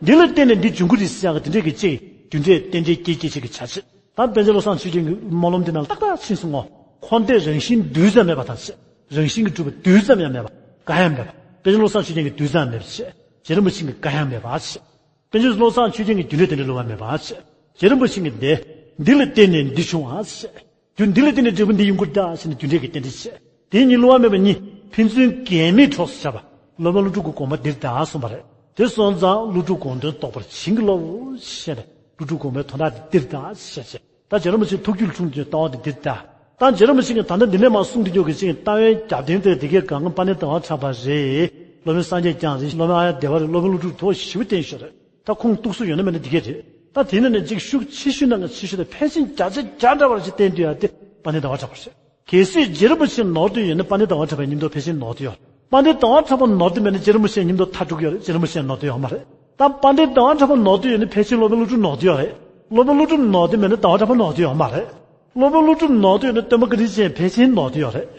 འདི་ལ་བརྟེན་ནས་འདི་འབྱུང་གི་རེད་ཟེར་ཡག་གི་དེ་འདྲས་ཀྱི་ཅིག་རྒྱུ་འབྲས་རྟེན་འབྲེལ་སྐྱེད་སྐྱེད་བྱེད་ཀྱི་བྱ་བྱེད། ད་པཎ་ཆེན་བློ་བཟང་ཆོས་རྒྱན་གྱི་སྨོན་ལམ་འདི་ནང་ཏག་ཏག་ཕྱིན་སོང་ངོ་། འཁོར་འདས་རང་བཞིན་རྡུལ་ཙམ་མེད་པ་དང་ཞེས། རང་བཞིན་གྱིས་གྲུབ་པ་རྡུལ་ཙམ་ཡང་མེད་པ། གང་ཡང་མེད་པ། པཎ་ཆེན་བློ་བཟང་ཆོས་རྒྱན་གྱི་རྡུལ་ཙམ་མེད་པ་ཞེས། རྗེ་རིན་པོ་ཆེ་གི་གང་ཡང་མེད་པ་ཞེས། པཎ་ཆེན་བློ་བཟང་ཆོས་རྒྱན་གྱི་རྒྱུ་འབྲས་རྟེན་འབྲེལ་བསླུ་བ་མེད་པ་ཞེས། རྗེ་རིན་པོ་ཆེ་གི་འདི། འདི་ལ་བརྟེན་ནས་འདི་བྱུང་བ་ཞེས། རྒྱུ་འདི་ལ་བརྟེན་ནས་འབྲས་བུ་འདི་ཡོང་གི་རེད་ད་ཞེས་ནས་རྒྱུ་འབྲས་ཀྱི་རྟེན་འབྲེལ་བྱས། དེ་ཉིད་བསླུ་བ་མེད་པ་གཉིས་ཕན་ཚུན་འགལ་མེད་གྲོགས་སུ་བྱ་བ། སློབ་དཔོན་ཀླུ་སྒྲུབ་ཀྱི་དགོངས་པ་འདིར་གདའ་གསུངས་པ་རེད། དེ་སོང་ཙང་ཀླུ་སྒྲུབ་དགོངས་དོན་རྟོགས་པར་བྱིན་གྱིས་རློབས་ཞེས་ནས་ཀླུ་སྒྲུབ་དགོངས་པའི་དོན་དག་འདི་འདིར་གདའ་ཞེས་བྱས། ད་རྗེ་རིན་པོ་ཆེ་ཐུགས་རྒྱུད་ལ་འཁྲུངས་ཀྱི་ལྟ་བ་འདི་འདིར་གདའ། ད་རྗེ་རིན་པོ་ཆེ་གིས་ད་ལྟ་འདི་ནས་མར་གསུངས་ཏེ་འཇོག་གི་ཅིང་ལྟ་བའི་རྒྱབ་རྟེན་དེ་འདི་གའི་སྒང་ག་དཔལ་ལྡན་ཟླ་བ་གྲགས་པ་རེད། སློབ་དཔོན་སངས་རྒྱས་བསྐྱངས་རེད། སློབ་དཔོན་ཨཱརྱ་དེ་བ་རེད། སློབ་དཔོན་ཀླུ་སྒྲུབ་དོ་ཞིབ་བསྟན་ཤོག་རེད། ད་ཁུངས་གཏུགས་སྲོལ་ཡོད་ན་མེད་ན་འདི་གས་རེད། ད་དེ་ནས་ནི་ཅིག་ཤུགས་ཆེ་ཤོས་ནང་གི་ཆེ་ཤོས་དེ་ཕལ་ཆེར་བརྒྱ་ཆ་བརྒྱ་འདྲ་བ་ཞིག་བསྟན་དུས་ཡ་དེ་དཔལ་ལྡན་ཟླ་བ་གྲགས་པ་རེད། གལ་སྲིད་རྗེ་རིན་པོ་ཆེ་ནོར་དུ་ཡོད་ན་དཔལ་ལྡན་ཟླ་བ་གྲགས་པའི་མཉམ་དུ་ཕལ་ཆེར་ནོར་དུ་ཡོད་རེད། དཔལ་ལྡན་ཟླ་བ་གྲགས་པ་ནོར་དུ་མེད་ན་རྗེ་རིན་པོ་ཆེ་མཉམ་དུ་མཐའ་དྲུག་ཡོད་རེད། རྗེ་རིན་པོ་ཆེ་ནོར་དུ་ཡོད་མ་རེད། ད་དཔལ་ལྡན་ཟླ་བ་གྲགས་པ་ནོར་དུ་ཡོད་ན་ཕལ་ཆེར་སློབ་དཔོན་ཀླུ་སྒྲུབ་ནོར་དུ་ཡོད་རེད། སློབ་དཔོན་ཀླུ་སྒྲུབ་ནོར་དུ་མེད་ན་ཟླ་བ་གྲགས་པ་ནོར་དུ་ཡོད་མ་རེད། སློབ་དཔོན་ཀླུ་སྒྲུབ་ནོར་དུ་ཡོད་ན་སྟོན་པ་བཀའ་དྲིན་ཅན་ཕལ་ཆེར་ནོར་དུ་ཡོད་རེད།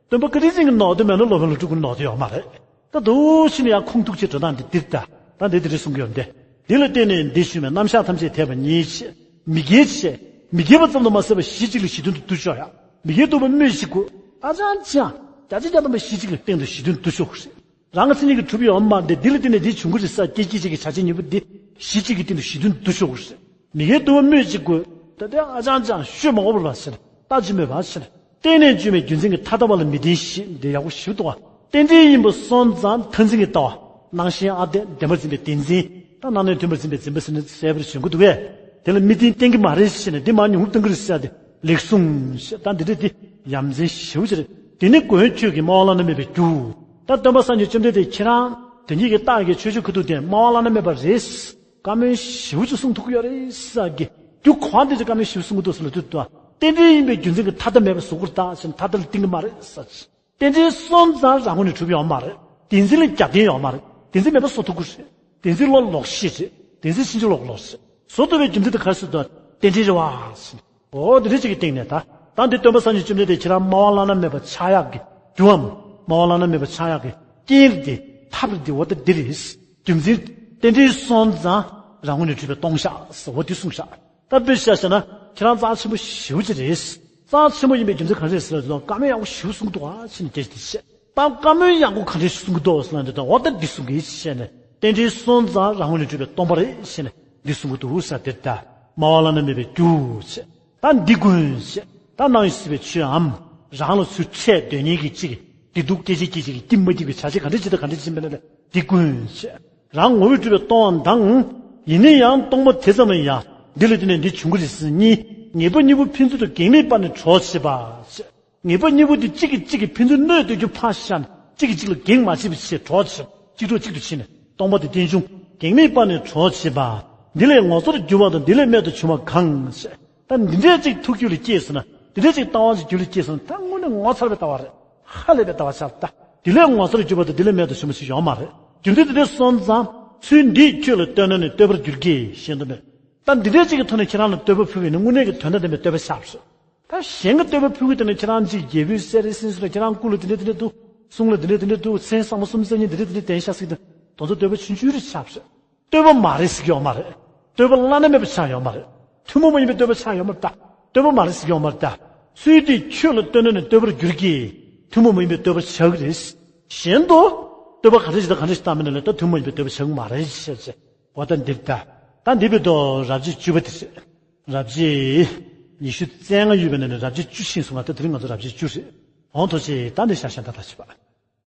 སྟོན་པ་བཀའ་དྲིན་ཅན་གྱི་ནོར་དུ་མེད་ན་སློབ་དཔོན་ཀླུ་སྒྲུབ་ཀྱི་ནོར་དུ་ཡོད་མ་རེད། ད་འདུག་ཕྱིན་ན་ཡང་ཁུངས་གཏུགས་ཆེད་འགྲོ་སྟངས་འདི་འདིར་ད། ད་འདི་འདི་འདྲ་གསུང་གི་ཡོད་འདི། འདི་ལ་བརྟེན་ནས་འདི་ཞུས་མས། རྣམ་གཞག་ཐམས་ཅད་འཐད་པ་ཉིད་ཅེས། མི་འགལ་ཅེས། མི་འགལ་བ་ཙམ་དུ་མ་ཟད་པར་གཞི་གཅིག་ལ་གཞི་མཐུན་དུ་འདུ་ཆོག་ཡ། མི་འགལ་རྟོགས་པ་སྨོས་ཅི་དགོས། ཨ་ཅང་ཅང་། བརྒྱ་ཆ་བརྒྱ་ཐམ་པ་གཞི་གཅིག་ལ་སྟེང་དུ་གཞི་མཐུན་འདུ་ཆོག་གི་རེད། རང་གི་མཚན་ཉིད་ཀྱིས་གྲུབ་ཡོད་མ་རེད། འདི་ལ་བརྟེན་ནས་འདི་བྱུང་གི་རེད་ཟེར་སྐད་ཅིག་གཅིག་གི་བྱ་བྱེད་གཉིས་པོ་འདི་གཞི་གཅིག་གི་སྟེང་དུ་གཞི་མཐུན་འདུ་ཆོག་གི་རེད། མི་འགལ་རྟོགས་པ་སྨོས་ཅི་དགོས། ད་ལྟའི་ཨ་ཅང་ཅང་ཤོད་མ་དགོས་པར་བ་ཟེར། ལྟ་ཅི་སྨོས་པ་ཟེར། གཏན་ནས་བྱུང་བའི་རྒྱུ་མཚན་གྱིས་ཐ་དད་པ་ལ་མི་བརྟེན་ཞེས་འདི་ཡག་པོ་ཞིབ་ཏུ་བ། རྟེན་འབྲེལ་ཡིན་པ་སོང་ཙང་མཐར་འཛིན་གྱི་ལྟ་བ། སྣང་ཞེན་ཨ་འཐས་བདེན་པར་འཛིན་པའི་བདེན་འཛིན། ད་སྣང་ནས་མཐུན་པར་འཛིན་པའི་འཛིན་པ་ཟེར་ནས་གསལ་པོར་བྱུང་གི་འདུག་གས། དེ་ལ་མི་བརྟེན་བརྟེན་གྱི་མ་རེད་ཞེས་ནས་འདི་མ་ཉུང་ངུ་བཏང་གི་རེད་ཟེར་ཏེ་ལེགས་གསུངས་ཞེས། ད་འདི་འདྲ་འདི་ཡ་མཚན་ཞེ་པོ་ཅིག་རེད། དེ་ནི་མགོན་ཁྱོད་ཀྱིས་སྨྲ་བ་བླ་ན་མེད་པའི་རྒྱུ། ད་སྟོན་པ་སངས་རྒྱས་བཅོམ་ལྡན་འདས་ཁྱེད་རང་དོན་གཉིས་ཀྱི་རྟགས་ཀྱི་ཆོས་སྤྱོད་ཁ་ཐུག་དེ་སྨྲ་བ་བླ་ན་མེད་པ་རེད། བཀའ་མོལ་ཞེ་པོ་ཅིག་གསུང་ཐུབ་ཀྱི་ཡོད་རེད་ཟེར་གི། རྒྱུ་གང་དེ་ཅིག་བཀའ་མོལ་ཞེ་པོ་གསུང་གི་འདུག་ཟེར་ལ་དུས་དུ། རྟེན་འབྲེལ་ཡིན་པའི་རྒྱུ་མཚན་གྱིས་ཐ་དད་མེད་པ་བཟོ་དགོས་རེད་ད་ཟེར་ན་ཐ་དད་ལ་བརྟེན་གྱི་མ་རེད་ཟེར། རྟེན་འབྲེལ་སོང་ཙང་རང་ངོས་ནས་གྲུབ་ཡོད་མ་རེད། བདེན་འཛིན་ལ་རྒྱབ་རྟེན་ཡོད་མ་རེད། བདེན་འཛིན་མེད་པ་བཟོ་ཐུབ་ཀྱི་རེད། བདེན་འཛིན་བློ་ལོག་ཤེས་རེད། བདེན་འཛིན་ཕྱིན་ཅི་ལོག་ལོག་རེད། བཟོ་ཐུབ་པའི་རྒྱུ་མཚན་དེ་ག་རེ་ཟེར་དུས། རྟེན་འབྲེལ་རེད་བ་ཟེར། འོ་འདི་འདྲ་ཅིག་གི་སྟེང་ནས་ད། ད་འདི་སྟོན་པ་སངས་རྒྱས་བཅོམ་ལྡན་འདས་ཁྱེད་རང་སྨྲ་བ་བླ་ན་མེད་པ་ཆགས་ཡག་གི་རྒྱུའམ། སྨྲ་བ་བླ་ན་མེད་པ་ཆགས་ཡག་གི་རྐྱེན་རེད་དེ་ཐབས་རེད་དེ་འོ་ད་འདི་རེད། རྒྱུ་མཚན། རྟེན་འབྲེལ་སོང་ཙང་རང་ངོས་ནས་གྲུབ་པའི་སྟོང་བཞག་ཟེར་འོ་འདི་གསུངས་བཞག་ད་དཔེ་བཞག་བྱས་ན་ཁྱེད་རང་རྩ་ཆེན་པོ་ཞེ་པོ་ཅིག་རེད། རྩ་ཆེན་པོ་ཡིན་པའི་རྒྱུ་མཚན་གང་རེད་ཟེར་ན་བཀའ་མོལ་ཡག་པོ་ཞེ་པོ་གསུང་གི་འདུག་ཨ་ཕྱིན་ནས་རྒྱས་ཀྱི་བཤད། ད་བཀའ་མོལ་ཡག་པོ་ག་འདྲས་གསུང་གི་འདུག་ཟེར་ན་འདི་དང་འོ་ད་འདི་གསུང་གི་ཡིན་ཞེས་ནས་རྟེན་འབྲེལ་སོང་ཙང་རང་ངོས་ནས་གྲུབ་པའི་སྟོང་པ་རེད་ཞེས་ནས་འདི་གསུང་གི་འདུག་ཟེར་དེ་ལྟ། སྨྲ་བ་བླ་ན་མེད་པའི་རྒྱུ་ཞེས། ད་འདི་ཀུན་ཞེས། ད་སྣང་ཡུལ་སྲིད་པའི་ཆོས་འམ། རང་ལ་ཚུར་འཕྲད་འདོད་མཁན་གྱི་གཅིག་གིས་བདེ་སྡུག་སྐད་ཅིག་སྐད་ཅིག་གིས་སྐྱིད་མ་སྐྱིད་པའི་བྱ་བྱེད་ག་འདྲ་ཅིག་དང་ག་འདྲ་ཅིག་མིན་ན་ལ་འདི་ཀུན་ཞེས། རང་ངོ་བོས་གྲུབ་པའི་སྟོང་པ་དང་། ཡིན་ན་ཡང་སྟོང་པ་དེ་ཙམ་ལ་ཡང་འདི་ལ་བརྟེན་ནས་འདི་བྱུང་གི་རེད་ཟེར་གཉིས། ངེས་པ་གཉིས་པོ་ཕན་ཚུན་དུ་གེགས་མེད་པ་ནས་གྲོགས་བྱེད་པ་ཞེས། ངེས་པ་གཉིས་པོ་དེ་གཅིག་གིས་གཅིག་གི་ཕན་ཚུན་གནོད་གཏོང་རྒྱུ་ཕར་བཞག་ནས་གཅིག་གིས་གཅིག་ལ་གེགས་མ་བྱེད་པའི་ཕྱིར་གྲོགས་བྱེད། གཅིག་གྲོགས་གཅིག་ཏུ་ཕྱིན་ནས་སྟོང་པ་དེ་རྟེན་འབྱུང་གེགས་མེད་པ་ནས་གྲོགས་བྱེད་པ། འདི་ལས་ངོ་མཚར་གྱུར་པ་དང་འདི་ལས་རྨད་དུ་བྱུང་བ་གང་ཞེས། ད་འདི་འདྲས་གཅིག་ཐུགས་རྒྱུད་ལ་སྐྱེས་སོང་ན་འདི་འདྲས་གཅིག་ལྟ་བ་ཞིག་རྒྱུད་ལ་སྐྱེས་སོང་ན་ད་དངོས་གནས་ངོ་མཚར་བའི་ལྟ་བ་རེད། ཧ་ལས་པའི་ལྟ་བ་ཆགས་ད། འདི་ལས་ངོ་མཚར་གྱུར་པ་དང་འདི་ལས་རྨད་དུ་བྱུང་བ་ཞིག་ཡོད་མ་རེད། རྒྱུ་མཚན་འདི་འདྲས་སོང་ཙང་ཚུལ་འདིས་ཁྱོད་ལ་བསྟོད་ན་ནི་བསྟོད་པར་འགྱུར་གྱི་ཞེས་འདུག་མེད། ད་འདི་འདྲས་གཅིག་གི་ཐོག་ནས་ཁྱེད་རང་ལ་བསྟོད་པ་ཕུལ་བས་ནི་དངོས་གནས་ཀྱི་དོན་དང་ལྡན་པའི་བསྟོད་པ་ཆགས་སོང་། ད་གཞན་གྱི་བསྟོད་པ་ཕུལ་གྱི་དེ་ནི་ཁྱེད་རང་ཅིག་རྒྱལ་པོའི་སྲས་རེད་ཟེར་ཟེར་ཁྱེད་རང་སྐུ་ལ་དེ་འདྲས་དེ་འདྲས་འདུག་གསུང་ལ་དེ་འདྲས་དེ་འདྲས་འདུག་མཚན་བཟང་པོ་གསུམ་རྩ་གཉིས་དེ་འདྲས་དེ་འདྲས་ལྡན་ཤག་ཟེར་གྱི་དེ་དོན་ཚོ་བསྟོད་པ་ཆུང་ཆུང་རེ་ཆགས་སོང་། བསྟོད་པ་མ་རེད་ཟེར་གྱི་ཡོད་མ་རེད། བསྟོད་པ་བླ་ན་མེད་པ་ཆགས་ཡོད་མ་རེད། ཐུན་མོང་མ་ཡིན་པའི་བསྟོད་པ་ཆགས་ཡོད་མ་རེད་ད། བསྟོད་པ་མ་རེད་ཟེར་གྱི་ཡོད་མ་རེད་ད། ཚུལ་འདིས་ཁྱོད་ལ་བསྟོད་ན་ནི་བསྟོད་པར་འགྱུར་གྱི། ཐུན་མོང་མ་ཡིན་པའི་བསྟོད་པ་ཆགས་ཀྱི་རེད། གཞན་དུ། བསྟོད་པ་ག་འདྲ་ཞིག་དང་ག་འདྲ་ཞིག་བཏང་མིན་ན་ལས་ད་ཐུན་མོང་མ་ཡིན་པའི་བསྟོད་པ་ཆགས་ཀྱི་མ་རེད་ཞེས་བྱས། འོ་ད་འདིར་ད། ད་འདི་བའི་དོ་རབ་བྱེད་བཅུ་པ་དེ་རེད། རབ་བྱེད། ཉི་ཤུ་རྩ་ལྔ་ཡོད་པའི་ནང་ནས་རབ་བྱེད་བཅུ་ཕྱིན་སོང་བ་ད་དེ་རིང་ང་ཚོ་རབ་བྱེད་བཅུ་རེད། འོང་ཐོག་ཆེ་ད་འདི་ཤ་ཤ་ད་ད་བྱེད་པ།